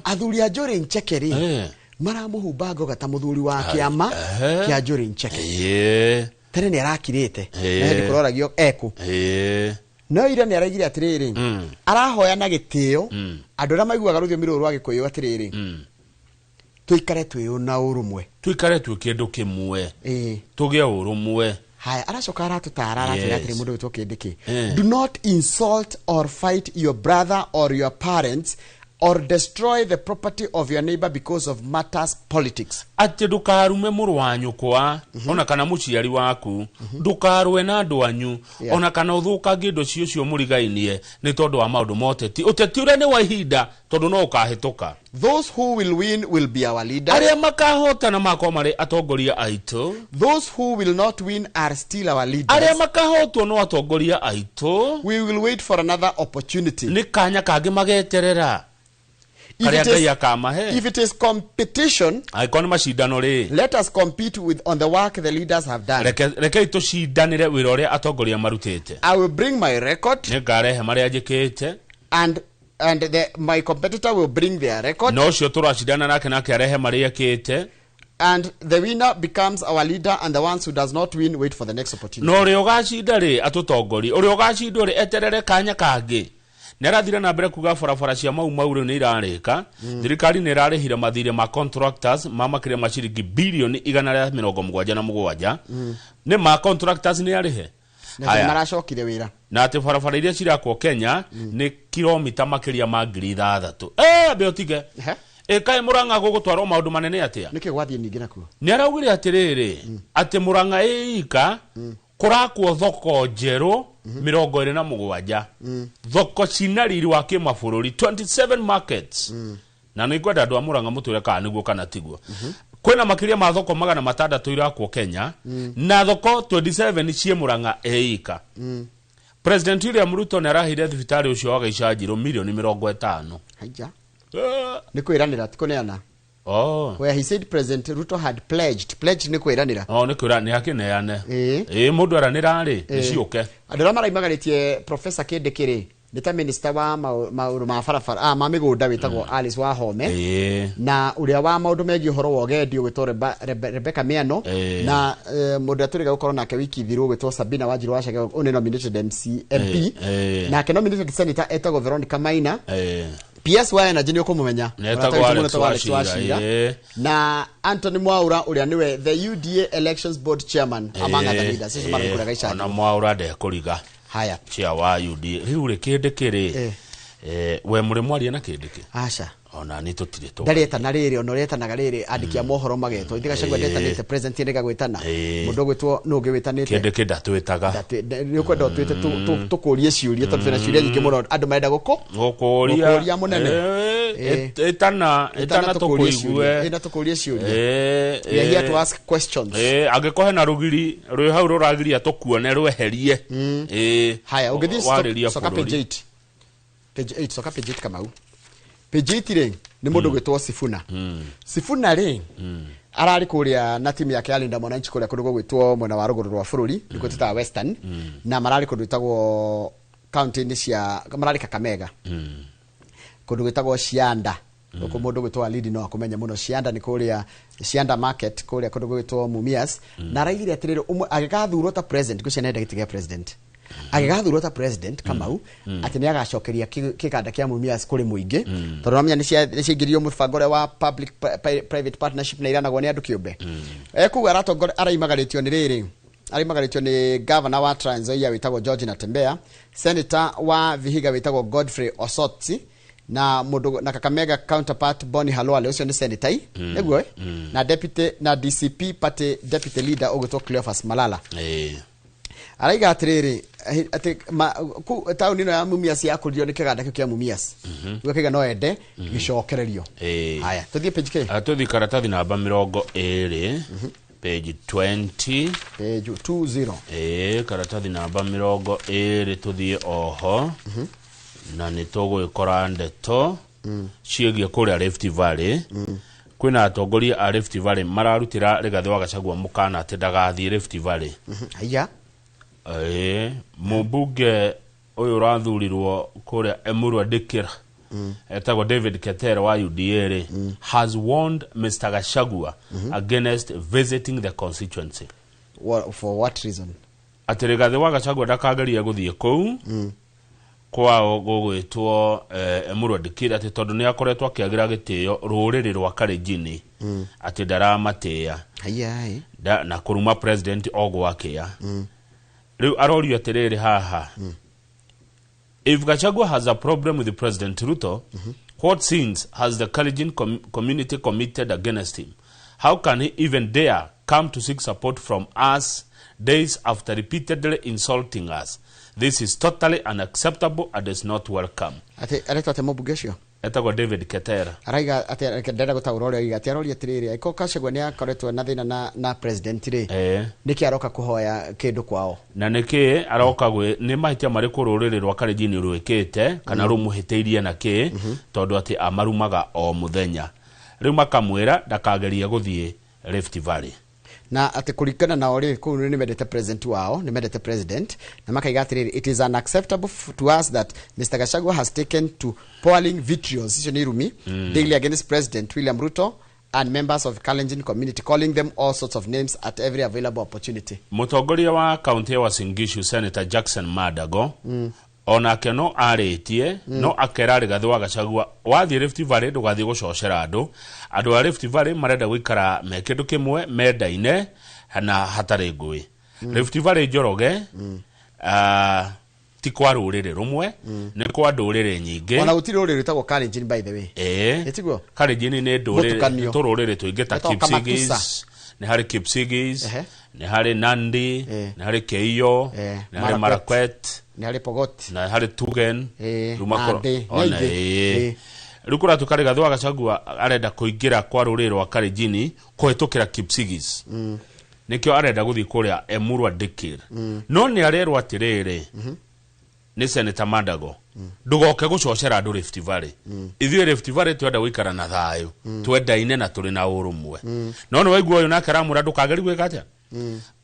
Athuri a Njũrĩ Ncheke rĩ, maramũhumba ngoga ta mũthuri wa kĩama kĩa Njũrĩ Ncheke. Tene nĩ arakirĩte na hĩndĩ kũroragio ekũ, no ira nĩ araigire atĩrĩrĩ, arahoya na gĩtĩo andũ arĩa maiguaga rũthiomi rũrũ rwa Gĩkũyũ atĩrĩrĩ, tũikare twĩ na ũrũmwe. Tuikare twĩ kĩndũ kĩmwe. Tũgĩe ũrũmwe. Haya, aracoka aratũtara, aratwĩra atĩrĩ, mũndũ wĩtwo Kindiki, do not insult or fight your brother or your parents or destroy the property of your neighbor because of matters politics. Atĩ ndũkarume mũrũ wa nyũkwa ona kana mũciari waku, ndũkarũe na andũ anyu, ona kana ũthũkangie indo cio ũcio mũrigainie nĩ tondũ wa maũndũ ma ũteti, ũteti ũrĩa nĩ wa ihinda tondũ no ũkahĩtũka. Those who will win will be our leaders. Arĩa makahotana makorwo marĩ atongoria aitũ. Those who will not win are still our leaders. Arĩa makahotwo no atongoria aitũ. We will wait for another opportunity. Nĩ kanya kangĩ mageterera If karĩa it is- Ngai akamahe. If it is competition, Angĩkorwo nĩ macindano rĩ, let us compete with on the work the leaders have done. Rekei tũcindanĩre wĩra ũrĩa atongoria marutĩte. I will bring my record Nĩ ngarehe marĩa njĩkĩte. and my competitor will bring their record, Na ũcio tũracindana nake arehe marĩa ekĩte. and the winner becomes our leader, and the ones who does not win wait for the next opportunity. Na ũrĩa ũgacinda rĩ atũtongorie, ũrĩa ũgacindwo rĩ eterere kanya kangĩ. Nĩ arathire na mbere kuga barabara cia Mau Mau rĩu nĩ irarĩka. Thirikari nĩ ĩrarĩhire mathirĩ ma contractors ma makĩria ma ciringi bilioni 177. Nĩ ma contractors nĩ arĩhe. Na Haya. maracokire wĩra. Na atĩ barabara iria cirakwo Kenya nĩ kilomita makĩria ma 6,000. Ambe ũtige. Ĩkaĩ Mũrang'a gũgũtwarwo maũndũ manene atĩa? Nĩkĩ gwathiĩ ningĩ nakuo? Nĩ araugire atĩrĩrĩ, atĩ Mũrang'a ĩika kũrakwo thoko njerũ 27, thoko cina riri wa kĩmabũrũri, 27 markets. Na nĩ ngwenda andũ a Mũrang'a mũtwĩre kana nĩguo kana tiguo. Kwĩna makĩria ma thoko 600 irakwo Kenya, na thoko 27 ciĩ Mũrang'a ĩika. President William Ruto nĩ araheire thibitarĩ ũcio wa Gaicanjirũ milioni 50. Haija. Nĩ kwĩranĩra, ti kũneana. Oh. Where he said President Ruto had pledged. Pledged nĩ kwĩranĩra. Oh, nĩ kwĩra nĩ akĩneane. Ĩĩ. Ĩĩ, mũndũ eranĩra rĩ, nĩ ciũke. Andũ arĩa maraimagarĩtie Professor Kindiki rĩ, nĩ ta minister wa maũndũ ma barabara, ma mĩgũnda wĩtagwo Alice Wahome. Ĩĩ. Na ũrĩa wa maũndũ megiĩ ũhoro wa ũgendi ũgwĩtwo Rebecca Miano. Ĩĩ. Na mũndũ ũrĩa tũrĩga gũkorwo nake wiki thiru ũgwĩtwo Sabina Wanjiru wa Chege, ũyũ nĩ nominated MC, MP. Ĩĩ. Nake nominated senator etagwo Veronica Maina. Ĩĩ. PS wa Energy nĩ ũkũmũmenya. Nĩ etagwo Mũrata witũ Alex mũno etagwo Alex Wachira, Wachira. ĩĩ. Na Anthony Mwaura ũrĩa nĩwe the UDA Elections Board Chairman among other leaders. Acio marathiĩ kũrĩa Gaicagi. Ona Mwaura ndekũriga. Haya. Chair wa UDA. Rĩu rĩ kĩndĩ kĩrĩ. Ĩĩ. We mũrĩ mwaria na kĩndĩ kĩ? Aca. Ona nĩ tũtirĩ tũ. Ndarĩetana rĩrĩ, ona ũrĩetanaga rĩrĩ, andĩki a mohoro magetwo. Ithe Gachagua Ĩĩ. ndetanĩte, president nĩ gwĩtana. Ĩĩ. Mũndũ ũgwĩtwo nũ ũngĩ wĩtanĩte? Kĩndĩ kĩ ndatwĩtaga. Nĩ ũkwenda ũtwĩte tũkũrie ciũria, tondũ twĩna ciũria nyingĩ mũno andũ marenda gũkũ? Gũkũria. Gũkũria mũnene. Ĩĩ, Ĩĩ. ĩtana, ĩtana tũkũrie ciũria. tũkũigue. Ĩna tũkũrie ciũria. Ĩĩ, We are here ĩĩ. to ask questions. Ĩĩ, angĩkorwo hena rũgiri rwĩ hau rũragiria tũkuone rweherie. Ĩĩ. Haya, ũngĩthiĩ Warĩria coka page bũrũri. 8. Page 8, coka page 8 Kamau. Page 8 rĩ, nĩ mũndũ ũgwĩtwo Sifuna. Sifuna rĩ, ararĩ kũrĩa na timu yake ya Linda Mwananchi kũrĩa kũndũ gũgwĩtwo mwena wa rũgũrũ rwa bũrũri, nĩkuo twĩtaga Western, na mararĩ kũndũ gwĩtagwo county-inĩ cia, mararĩ Kakamega. Kũndũ gwĩtagwo Cianda. Gũkũ mũndũ gwĩtwo Walidi no akũmenye mũno. Cianda nĩ kũrĩa Cianda Market, kũrĩa kũndũ gwĩtwo Mumias. Na araigire atĩrĩrĩ, ũmwe agĩgathurwo ta president, ngwĩciria nĩenda gĩtĩ gĩa president. Agĩgathurwo ta president Kamau, atĩ nĩ agacokeria kĩganda kĩa Mumias kũrĩ mũingĩ. Tondũ wamenya nĩ ciaingĩririo mũbango ũrĩa wa public private partnership na iranagwo nĩ andũ kĩũmbe. Kuga aratongoria, araimagarĩtio nĩ rĩrĩ, araimagarĩtio nĩ governor wa Trans Nzoia wĩtagwo George Natembeya, senator wa Vihiga wĩtagwo Godfrey Osotsi, na mũndũ na Kakamega counterpart Boni Khalwale, ũcio nĩ senator, nĩguo, eh? Na deputy, na DCP party deputy leader ũgwĩtwo Cleophas Malala. Araiga atĩrĩrĩ, atĩ ku taũni ĩno ya Mumias yakũririo nĩ kĩganda kĩu kĩa Mumias. Nĩguo kĩiga no ende gĩcokererio. Haya, tũthiĩ page K. Tũthiĩ karatathi namba mĩrongo ĩrĩ, page 20. Page 20. Ĩĩ, karatathi namba mĩrongo ĩrĩ tũthiĩ oho. Na nĩ tũgwĩkora ndeto ciĩgiĩ kũrĩa Rift Valley. Kwĩna atongoria a Rift Valley mararutĩra Rigathĩ wa Gachagua mũkana atĩ ndagathiĩ Rift Valley. Haiya. Ĩĩ, mũmbunge ũyũ ũrathurirwo kũrĩa Emurua Dikirr, etagwo David Keter wa UDA rĩ, has warned Mr. Gachagua against visiting the constituency. For what reason? Atĩ Rigathĩ wa Gachagua ndakagerie gũthiĩ kũu kwao gũgwĩtwo Emurua Dikirr, atĩ tondũ nĩ akoretwo akĩagĩra gĩtĩo rũrĩrĩ rwa Kalenjin, atĩ ndaramatĩĩa. Haiya, ĩ. Na kũruma president o gwakĩa. Rĩu arorio atĩrĩrĩ haha, if Gachagua has a problem with President Ruto, what sins has the Kalenjin community committed against him? How can he even dare come to seek support from us days after repeatedly insulting us? This is totally unacceptable and is not welcome. Atĩ aretwo atĩ mũmbunge ũcio? Etagwo David Ketera. Araiga atĩ reke ndĩrenda gũtaũra ũrĩa oiga, atĩ aroria atĩrĩrĩ, angĩkorwo Gachagua nĩ akoretwo na thĩna na president rĩ, nĩkĩ aroka kũhoya kĩndũ kwao? Na nĩkĩ aroka gwĩ, nĩ mahĩtia marĩkũ rũrĩrĩ rwa Kalenjin rwĩkĩte kana rũmũhĩtĩirie na kĩ, tondũ atĩ amarumaga o mũthenya. Rĩu makamwĩra ndakagerie gũthiĩ Rift Valley. Na atĩ kũringana nao rĩ, kũu nĩ mendete president wao, nĩ mendete president, na makaiga atĩrĩrĩ, it is unacceptable to us that Mr. Gachagua has taken to pouring vitriol, icio nĩ irumi, daily against President William Ruto and members of Kalenjin community, calling them all sorts of names at every available opportunity. Mũtongoria wa kaunti ya Uasin Gishu Senator Jackson Mandago onake no arĩtie, no akera Rigathĩ wa Gachagua wathiĩ Rift Valley ndũgathiĩ gũcocera andũ. Andũ a Rift Valley marenda gũikara me kĩndũ kĩmwe, mendaine na hatarĩ ngũĩ. Rift Valley Njoroge, ti kwa rũrĩrĩ rũmwe, nĩ kwa ndũrĩrĩ nyingĩ. Ona gũtirĩ rũrĩrĩ rwĩtagwo Kalenjin, by the way. Ĩĩ. Ĩtiguo? Kalenjin nĩ ndũrĩrĩ, Mũtukanio. tũrũrĩrĩ tũingĩ ta Gwĩtagwo Kipsigis, Kamatusa. nĩ harĩ Kipsigis, nĩ harĩ Nandi, nĩ harĩ Keiyo, nĩ harĩ Marakwet. Marakwet, nĩ harĩ Pokot, na harĩ Tugen, rĩu makoro- Nandi, nĩ ona aingĩ. ĩĩ. Rĩu kũratuĩka Rigathĩ wa Gachagua arenda kũingĩra kwa rũrĩrĩ rwa Kalenjin kũhĩtũkĩra Kipsigis. Nĩkĩo arenda gũthiĩ kũrĩa Emurua Dikirr. No nĩ arerwo atĩrĩrĩ, Nĩ Senator Mandago, ndũgoke gũcocera andũ Rift Valley. Ithuĩ Rift Valley twenda gũikara na thayũ, twendaine na tũrĩ na ũrũmwe. No nĩ waigua ũyũ nake aramwĩra ndũkageri gwĩka atĩa.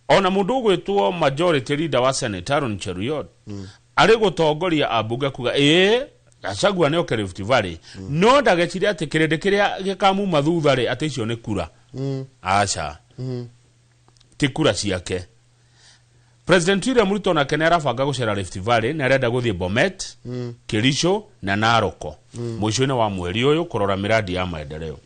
Ona mũndũ ũgwĩtwo majority leader wa Senate, Aaron Cheruiyot, arĩ gũtongoria ambunge kuga ĩĩ, Gachagua nĩ oke Rift Valley, no ndagecire atĩ kĩrĩndĩ kĩrĩa gĩkamuma thutha rĩ, atĩ icio nĩ kura. Aca, ti kura ciake. President William Ruto nake nĩ arabanga gũcera Rift Valley, nĩ arenda gũthiĩ Bomet, Kericho na Narok mũico-inĩ wa mweri ũyũ kũrora miradi ya maendeleo.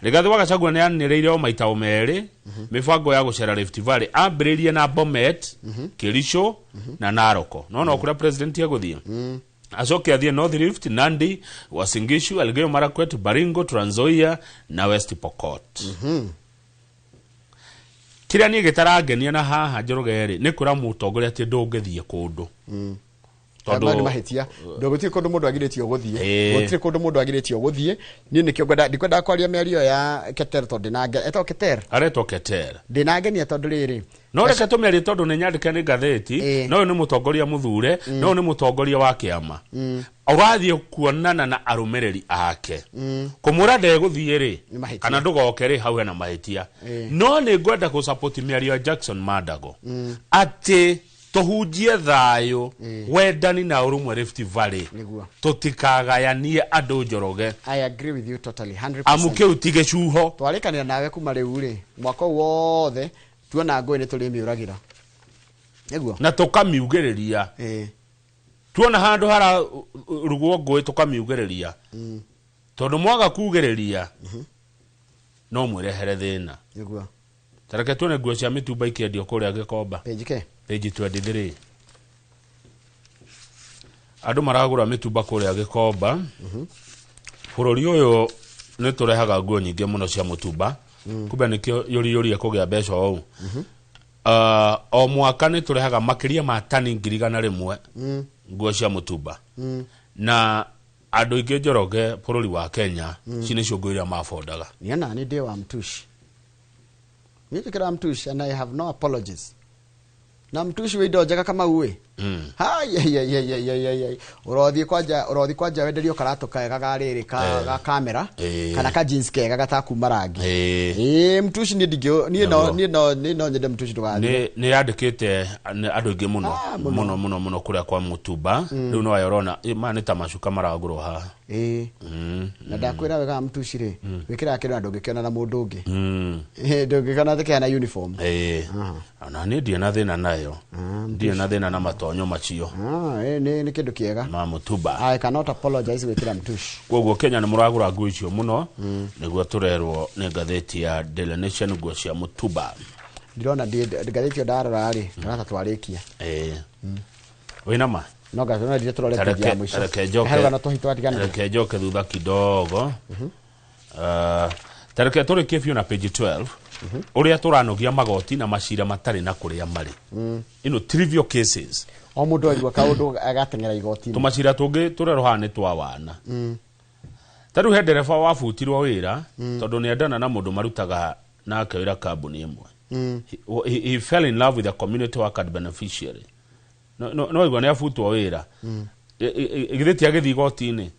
Rigathi wa Gachagua nĩ anĩrĩire o maita o merĩ mĩbango ya gũcera Rift Valley, ambĩrĩrie na Bomet, Kericho na Narok. No kũrĩa president egũthiĩ, acoke athiĩ North Rift, Nandi, Uasin Gishu, Elgeyo Marakwet, Baringo, Trans Nzoia na West Pokot. Kĩrĩa niĩ gĩtarangenia na haha, Njoroge, rĩ, nĩ kwĩra mũtongoria atĩ ndũngĩthiĩ kũndũ. Tondũ nĩ mahĩtia, gũtirĩ kũndũ mũndũ agirĩtio gũthiĩ. Gũtirĩ kũndũ mũndũ agirĩtio gũthiĩ. Niĩ nĩkĩo ngwenda, ndikwendaga kwaria mĩario ya Keter tondũ ndĩna etagwo Keter. Aretwo Keter. Ndĩnangenia tondũ rĩrĩ No reke tũmĩarie tondũ nĩ nyandĩke nĩ ngathĩti. No ũyũ nĩ mũtongoria mũthure, no ũyũ nĩ mũtongoria wa kĩama ũrathiĩ kuonana na arũmĩrĩri ake. Kũmwĩra ndegũthiĩ rĩ, Nĩ mahĩtia. kana ndũgoke rĩ, hau hena mahĩtia. No nĩ ngwenda gũsupport mĩario ya Jackson Mandago atĩ tũhunjie thayũ, wendani na ũrũmwe Rift Valley. Tũtikagayanie andũ, Njoroge. I agree with you totally, 100%. Amu kĩu ti gĩcuho. Twarĩkanĩra nawe kuma rĩu rĩ, mwaka ũyũ wothe tuona ngũĩ nĩ tũrĩmĩũragĩra nĩguo. Na tũkamiugĩrĩria. Tuona handũ hararugwo ngũĩ tũkamiugĩrĩria, tondũ mwaga kugĩrĩria no mwĩrehere thĩna. Tareke tuone nguo cia mĩtumba ikĩendio kũrĩa Gĩkomba. Page ke? Page 23. Andũ maragũra mĩtumba kũrĩa Gĩkomba. Bũrũri ũyũ nĩ tũrehaga nguo nyingĩ mũno cia mũtumba, kumbe nĩkĩo yũriyũrie kũgĩa mbeca ũũ. O mwaka nĩ tũrehaga makĩria ma tani 100,000 nguo cia mũtumba, na andũ aingĩ, Njoroge, bũrũri wa Kenya ci nĩcio nguo iria mabondaga. Niona nĩ ndĩ wa mtushi, niĩ njĩkĩraga mtushi and I have no apologies na mtushi wĩ indo njega Kamau ĩ. Hai, ũrothiĩ kwanja wenderio karatũ kega ga rĩrĩ ka ga kamera kana ka jeans kega gatakuma rangi. Ĩĩ, mtushi niĩ ndingĩ niĩ no niĩ no nyende mtushi ndũgathiĩ. Nĩ yandĩkĩte nĩ andũ aingĩ mũno. Ah, mũno. Mũno mũno mũno kũrĩa kwa mũtumba. Rĩu no aya ũrona maya nĩ ta macuka maragũrwo haha. Na ndakwĩra wega, mtushi rĩ, wĩkĩraga kĩndũ na ndũngĩkĩona na mũndũ ũngĩ. Ndũngĩkĩona atĩ kĩhana uniform. Ona niĩ ndirĩ na thĩna nayo, ndirĩ na thĩna na matonyo macio. Ah, nĩ kĩndũ kĩega. Ma mũtumba. I cannot apologize gwĩkĩra mtushi. Koguo Kenya nĩ mũragũra nguo icio mũno, nĩguo tũrerwo nĩ ngathĩti ya Daily Nation, nguo cia mũtumba. Ndĩrona ngathĩti ĩyo ndarora rĩ, ndĩrona ta twarĩkia. Wĩna ma? No ngathĩti ndire tũrore page ya mũico. Reke njoke. He rũgano tũhi twatiganĩria. Reke njoke thutha kidogo. Tareke tũrĩkie biũ na page 12, ũrĩa tũranogia magoti na macira matarĩ na kũrĩa marĩ, ino trivial cases. O mũndũ aigua kaũndũ agateng'era igoti-inĩ. Tũmacira tũngĩ tũrerwo haha nĩ twa wana. Ta rĩu he ndereba wabutirwo wĩra tondũ nĩ endana na mũndũ marutaga nake wĩra kambuni ĩmwe. He fell in love with a community worker beneficiary. No igua nĩ abutwo wĩra. Githĩ ti agĩthiĩ igoti-inĩ?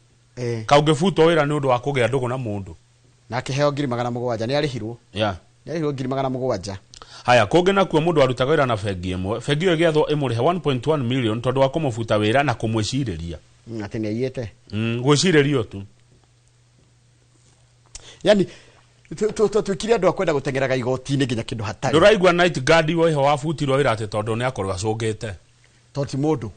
Kaũngĩbutwo wĩra nĩ ũndũ wa kũgĩa ndũgũ na mũndũ? Na akĩheo 700,000, nĩ arĩhirwo. Nĩ arĩhirwo 700,000. Haya, kũngĩ nakuo mũndũ arutaga wĩra na bengi ĩmwe, bengi ĩyo ĩgĩathwo ĩmũrĩhe 1.1 million tondũ wa kũmũbuta wĩra na kũmwĩcirĩria. Atĩ nĩ aiyĩte. Gwĩcirĩrio tu. Yani twatuĩkire andũ a kwenda gũteng'eraga igoti-inĩ nginya kĩndũ hatarĩ. Ndũraigua night guard woiho wabutirwo wĩra atĩ tondũ nĩ akorwo acũngĩte? Tondũ ti mũndũ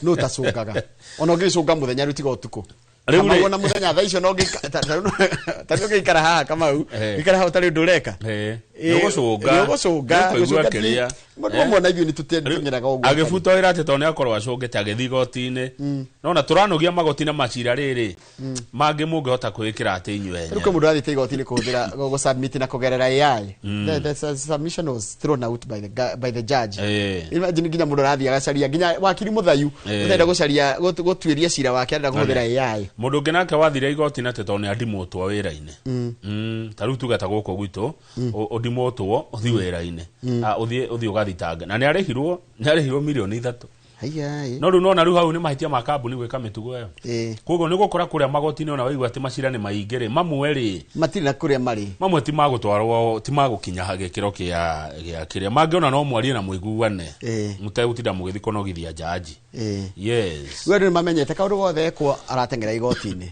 nũ ũtacũngaga, ona ũngĩcũnga mũthenya rĩu tiga ũtukũ. Rĩu Kamau, ona mũthenya thaa icio no ta rĩu ũngĩikara haha, Kamau, ũikara haha ũtarĩ ũndũ ũreka. Nĩ ũgũcũnga. Nĩ ũgũcũnga. Nĩ ũkũigua Gũcũnga kĩrĩa. Mũndũ ũmwe na ithuĩ nĩ tũteng'eraga ũguo. Agĩbutwo wĩra atĩ tondũ nĩ akorwo acũngĩte, agĩthiĩ igoti-inĩ. Nona tũranogia magoti na macira rĩrĩ mangĩ mũngĩhota kwĩĩkĩra atĩ inyuĩ Rĩu kwĩ enyewe. mũndũ ũrathiĩte igoti-inĩ kũhũthĩra gũsubmit na kũgerera AI. The submission was thrown out by the judge. Imagine nginya mũndũ arathiĩ agacaria nginya wakiri mũthayu ũtarenda gũcaria gũtuĩria cira wake, arenda kũhũthĩra AI. Mũndũ ũngĩ nake wathire igoti-inĩ atĩ tondũ nĩ andimũtwo wĩra-inĩ. Ta rĩu tuge ta gũkũ gwitũ ũndimũtwo ũthiĩ wĩra-inĩ. Ah, ũthiĩ ũgathitange na nĩ arĩhirwo 3 milioni. Haiya, ĩ. No rĩu nona rĩu hau nĩ mahĩtia ma kambuni gwĩka mĩtugo ĩyo. Koguo nĩ gũkora kũrĩa magoti-inĩ ona waigua atĩ macira nĩ maingĩ rĩ, mamwe rĩ matirĩ na kũrĩa marĩ, mamwe ti magũtwarwo, ti magũkinya gĩkĩro kĩa kĩrĩa mangĩona, no mwarie na mũiguane mũtegũtinda mũgĩthiĩ kũnogithia jaji. Yes. Rĩu andũ nĩ mamenyete kaũndũ gothe ekwo arateng'era igoti-inĩ.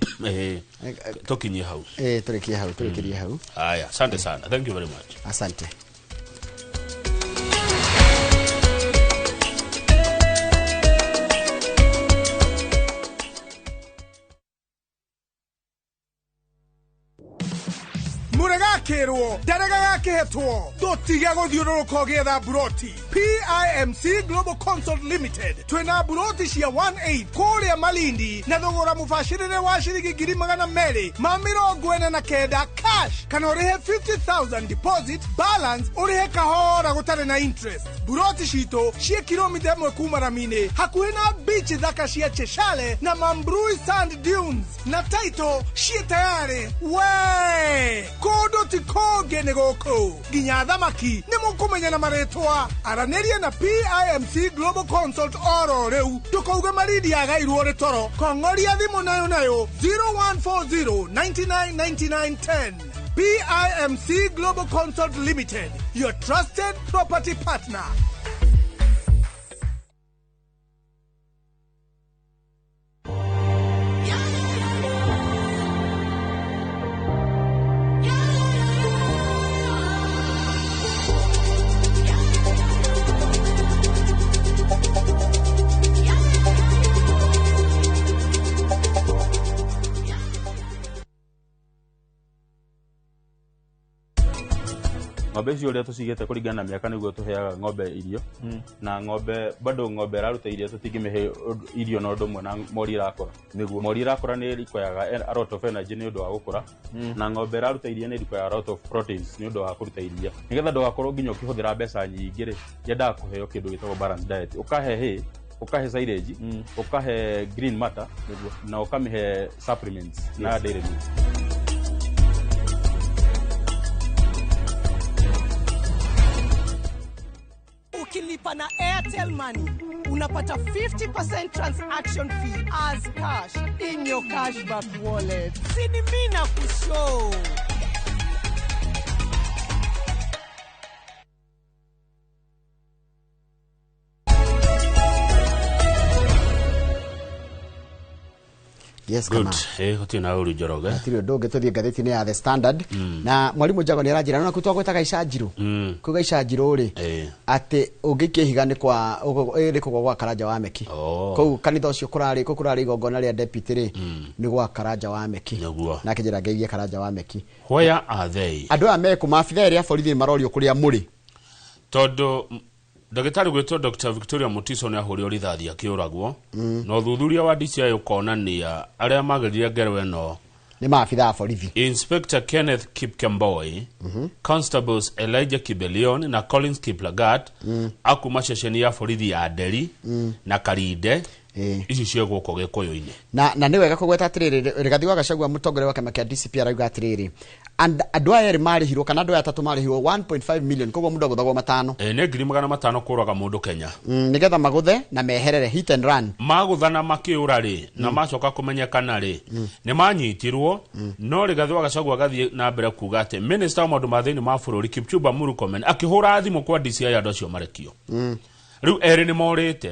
Tũkinyie hau. Tũrĩkie hau, tũrĩkĩrie hau. Haya, asante sana, thank you very much. Asante. Mũregakĩrwo ndarega gakĩhetwo tũtige gũthiũrũrũka ũgĩetha mburoti. PIMC Global Consult Limited twĩna mburoti cia 18 kũrĩa Malindi na thogora mũbacĩrĩre wa ciringi 249,000 cash, kana ũrĩhe 50,000 deposit, balance ũrĩhe kahora gũtarĩ na interest. Mburoti citũ ciĩ kilomita 1 kuma rami-inĩ, hakuhĩ na beach thaka cia Cheshale na Mambrui Sand Dunes, na title ciĩ tayarĩ. We kũndũ ti kũngĩ nĩ gũkũ, nginya thamaki nĩ mũkũmenya na marĩtwa. Aranĩria na PIMC Global Consult oro rĩu, ndũkauge Malindi yagairwo rĩ toro. Kong'oria thimũ nayo nayo 0140 99 99 10. PIMC Global Consult Limited, your trusted property partner. Ng'ombe icio ũrĩa tũcigĩte kũringana na mĩaka nĩguo tũheaga ng'ombe irio, na ng'ombe bado ng'ombe ĩraruta irio tũtingĩmĩhe irio na ũndũ ũmwe na mori ĩrakũra. Mori ĩrakũra nĩ ĩrequiraga a lot of energy nĩ ũndũ wa gũkũra, na ng'ombe ĩraruta iria nĩ ĩrequiraga a lot of proteins nĩ ũndũ wa kũruta iria. Nĩgetha ndũgakorwo nginya ũkĩhũthĩra mbeca nyingĩ rĩ, yendaga kũheo kĩndũ gĩtagwo balanced diet. Ũkahe hay, ũkahe silage, ũkahe green matter, na ũkamĩhe supplements na dairy milk. Ukilipa na Airtel Money unapata 50% transaction fee as cash in your cashback wallet. Sini mimi na kushow. Yes, Good. kama. Gũtirĩ na ũru Njoroge. Gũtirĩ ũndũ ũngĩ, tũthiĩ ngathĩti-inĩ ya The Standard. Na mwarimũ Njago nĩ aranjĩra nona kũu twagwetaga icanjirũ. Kuga icanjirũ rĩ, atĩ ũngĩikia ihiga nĩ kwa nĩ kũgwa gwa Karanja wa Meki. Kũu kanitha ũcio kũrarĩ, kũu kũrarĩ igongona rĩa deputy rĩ, nĩ gwa Karanja wa Meki. Na akĩnjĩra ngeithie Karanja wa Meki. Where are they? Andũ aya mekũ maabitha erĩ a borithi nĩ marorio kũrĩa mũrĩ. Tondũ ndagĩtarĩ gwĩtwo Dr. Victoria Mutiso nĩ ahũrirwo rithathi akĩũragwo, na ũthuthuria wa DCI ũkonania arĩa magerire ngero ĩno nĩ maabitha a borithi. Inspector Kenneth Kipkemboi, Constables Elijah Kibelion na Collins Kiplagat, akuma ceceni ya borithi ya Nderi na Karinde, ici cio gũkũ Gĩkũyũ-inĩ. Na nĩ wega kũgweta atĩrĩrĩ, Rigathi wa Gachagua mũtongoria wa kĩama kĩa DCP arauga atĩrĩrĩ, andũ aya erĩ marĩhirwo kana andũ aya atatũ marĩhirwo 1.5 million, koguo mũndũ agũthagwo 500. Nĩ 500,000 kũraga mũndũ Kenya. Nĩgetha magũthe na meherere hit and run. Magũthana makĩũra rĩ, na macoka kũmenyekana rĩ, nĩ manyitirwo. No Rigathi wa Gachagua agathiĩ na mbere kuga atĩ minister wa maũndũ ma thĩinĩ ma bũrũri Kipchumba Murkomen akĩhũra thimũ kwa DCI andũ acio marekio. Rĩu erĩ nĩ morĩte.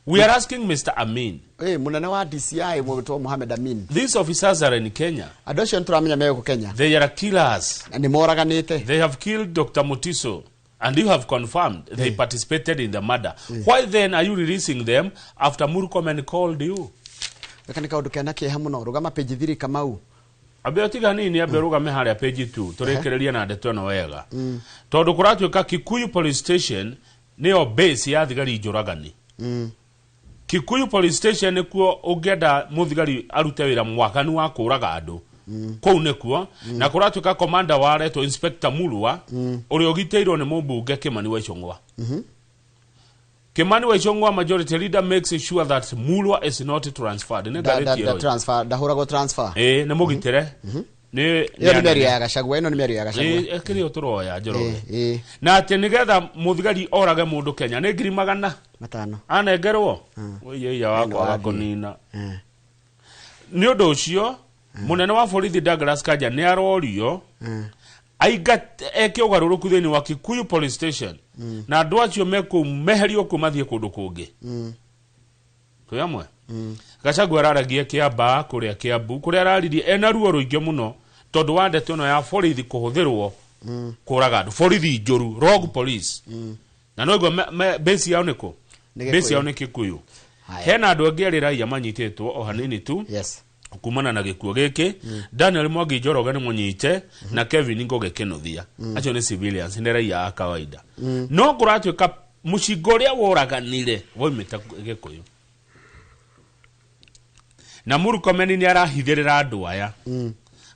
We are asking Mr. Amin. Munene wa DCI mwitwo Mohamed Amin. These officers are in Kenya. Andũ acio nĩtũramenya me gũkũ Kenya. They are killers. Na nĩ moraganĩte. They have killed Dr. Mutiso and you have confirmed they participated in the murder. Why then are you releasing them after Murkomen called you? Gaka nĩ kaũndũ kena kĩeha mũno. Rũgama page 3 Kamau. Ambe ũtiga nini, ambe rũgame harĩa page 2 tũrĩkĩrĩrie na ndeto ĩno wega. Tondũ kũratuĩka Kikuyu Police Station nĩyo base ya thigari njũragani. Kikuyu Police Station nĩkuo ũngĩenda mũthigari arute wĩra mwaganu wa kũraga andũ. Kũu nĩkuo. Na kũratuĩka commander wa aretwo Inspector Mulwa, ũrĩa ũgitĩirwo nĩ mũmbunge Kimani wa Ichung'wa. Kimani wa Ichung'wa majority leader makes sure that Mulwa is not transferred. Nĩ ngathĩti ĩyo. Transfer, ndahũragwo transfer. Nĩ mũgitĩre. Nĩ Ĩyo nĩ mĩario ya Gachagua, ĩno nĩ mĩario ya Gachagua. Ĩ kĩrĩa tũroya Njoroge. Ĩ. Na atĩ nĩgetha mũthigari orage mũndũ Kenya nĩ 500,000 anengerwo ũiya wa kwaga kũnina. Nĩ ũndũ ũcio mũnene wa borithi Douglas Kanja nĩ arorio aingate eke ũgarũrũku thĩinĩ wa Kikuyu Police Station na andũ acio mekũu meherio kũu mathiĩ kũndũ kũngĩ. Twĩ hamwe? Gachagua araragia Kĩambaa kũrĩa Kĩambu kũrĩa araririe ena ruo rũingĩ mũno tondũ wa ndeto ĩno ya borithi kũhũthĩrwo kũraga andũ, borithi njũru, rogue police. Na noguo base yao nĩ kũ? Base yao nĩ Kikuyu. Hena andũ angĩ erĩ raia manyitĩtwo o hanini tu. Yes. Kumana na gĩkuũ gĩkĩ, Daniel Mwangi Njoroge nĩ mũnyite na Kevin Ngũgĩ Kĩnuthia. Acio nĩ civilians, nĩ raia a kawaida. No kũratuĩka mũcinga ũrĩa woraganire woimĩte Gĩkũyũ. Na Murkomen nĩ arahithĩrĩra andũ aya.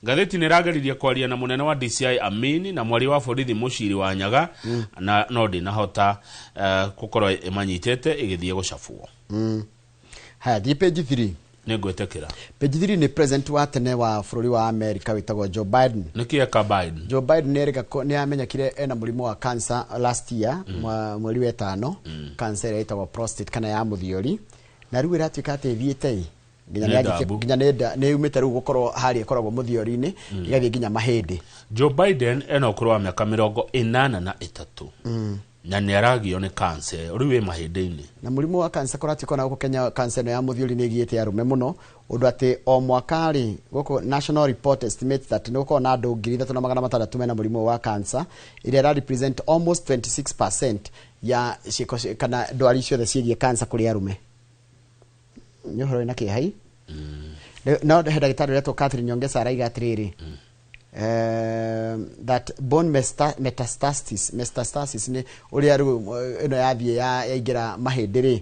Ngathĩti nĩ ĩrageririe kwaria na mũnene wa DCI Amini na mwaria wa borithi Mũciri wa Nyaga na no ndĩnahota gũkorwo ĩmanyitĩte ĩgĩthiĩ gũcabwo. Haya, thiĩ page 3. Nĩ ngwĩtĩkĩra. Page 3 nĩ president wa tene wa bũrũri wa America wĩtagwo Joe Biden. Nĩkĩ eka Biden? Joe Biden nĩ amenyekire ena mũrimũ wa cancer last year, mweri wa ĩtano, cancer ĩrĩa ĩtagwo prostate kana ya mũthiori. Na rĩu ĩratuĩka atĩ ĩthiĩte nginya nĩ yumĩte rĩu gũkorwo harĩa ĩkoragwo mũthiori-inĩ, ĩgathiĩ nginya mahĩndĩ. Joe Biden ena ũkũrũ wa mĩaka 83 na nĩ aragio nĩ cancer rĩu ĩ mahĩndĩ-inĩ. Na mũrimũ wa cancer kũratuĩka ona gũkũ Kenya cancer ĩno ya mũthiori nĩ ĩgiĩte arũme mũno ũndũ atĩ o mwaka rĩ gũkũ National Report estimates that nĩ gũkoragwo na andũ 3,600 mena mũrimũ wa cancer ĩrĩa ĩra represent almost 26% ya ciĩko kana ndwari ciothe ciĩgiĩ cancer kũrĩ arũme. Nĩ ũhoro wĩna kĩeha. No he ndagĩtarĩ ũretwo Catherine Nyongesa araiga atĩrĩrĩ, that bone metastasis nĩ ũrĩa rĩu ĩno yathiĩ yaingĩra mahĩndĩ rĩ,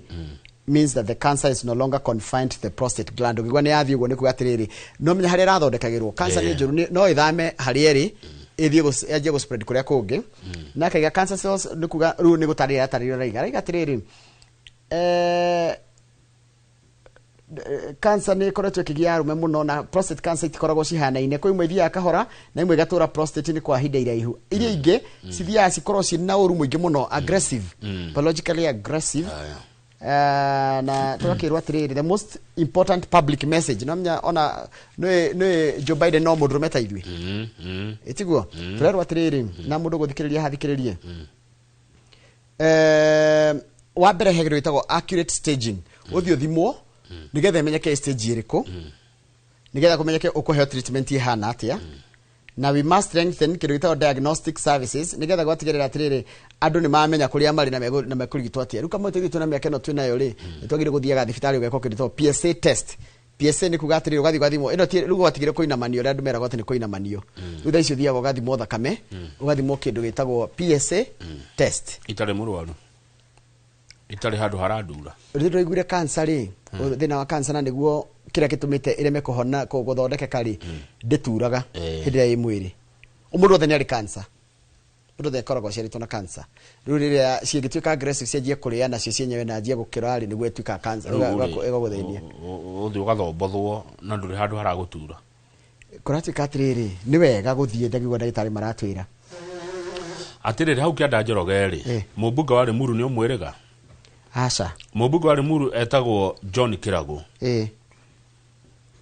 means that the cancer is no longer confined to the prostate gland. Ũngĩigua nĩ yathiĩ ũguo nĩ kuga atĩrĩrĩ, no menya harĩa ĩrathondekagĩrwo cancer nĩ njũru, no ĩthame harĩa ĩrĩ ĩthiĩ yanjie gũ spread kũrĩa kũngĩ. Na akaiga cancer cells nĩ kuga rĩu nĩ gũtarĩria aratarĩria araiga araiga atĩrĩrĩ, cancer nĩ ĩkoretwo ĩkĩgia arũme mũno na prostate cancer itikoragwo cihanaine. Kwĩ imwe ithiaga kahora na imwe igatũra prostate nĩ kwa ihinda iraihu. Iria ingĩ cithiaga cikorwo ciĩ na ũru mũingĩ mũno, aggressive, biologically aggressive. Na tũgakĩrwo atĩrĩrĩ, the most important public message no menya ona nĩ Joe Biden no mũndũrũme ta ithuĩ, ĩtiguo? Tũrerwo atĩrĩrĩ, na mũndũ gũthikĩrĩria hathikĩrĩrie, wa mbere he kĩndũ gĩtagwo accurate staging. Ũthiĩ ũthimwo nĩgetha ĩmenyeke stage ĩrĩkũ, nĩgetha kũmenyeke ũkũheo treatment ĩhana atĩa. Na we must strengthen kĩndũ gĩtagwo diagnostic services nĩgetha gwatigĩrĩra atĩrĩrĩ andũ nĩ mamenya kũrĩa marĩ na mekũrigitwo atĩa. Rĩu kamwe tũgĩtwo na mĩaka ĩno twĩnayo rĩ, nĩ twagĩrĩirwo gũthiaga thibitarĩ ũgekwo kĩndũ gĩtagwo PSA test. PSA nĩ kuga atĩrĩrĩ ũgathiĩ ũgathimwo ĩno ti rĩu gwatigire kũinamanio ũrĩa andũ meragwo atĩ nĩ kũinamanio. Rĩu thaa ici ũthiaga ũgathimwo thakame, ũgathimwo kĩndũ gĩtagwo PSA test. Itarĩ mũrwaru, itarĩ handũ harandura. Rĩrĩa twaiguire cancer rĩ, thĩna wa cancer na nĩguo kĩrĩa gĩtũmĩte ĩreme kũhona gũthondekeka rĩ, ndĩturaga hĩndĩ ĩrĩa ĩ mwĩrĩ. Mũndũ wothe nĩ arĩ cancer, mũndũ wothe akoragwo aciarĩtwo na cancer. Rĩu rĩrĩa cingĩtuĩka aggressive cianjie kũrĩa nacio cienyewe na anjie gũkĩra rĩ, nĩguo ĩtuĩkaga cancer, ĩgagũthĩnia. Ũthiĩ ũgathombothwo na ndũrĩ handũ haragũtura. Kũratuĩka atĩrĩrĩ, nĩ wega gũthiĩ ndagĩtarĩ ndagĩtarĩ maratwĩra atĩrĩrĩ hau kĩanda Njoroge rĩ, mũmbunge wa Limuru nĩ ũmwĩrĩga? Aca. Mũmbunge wa Limuru etagwo John Kirago.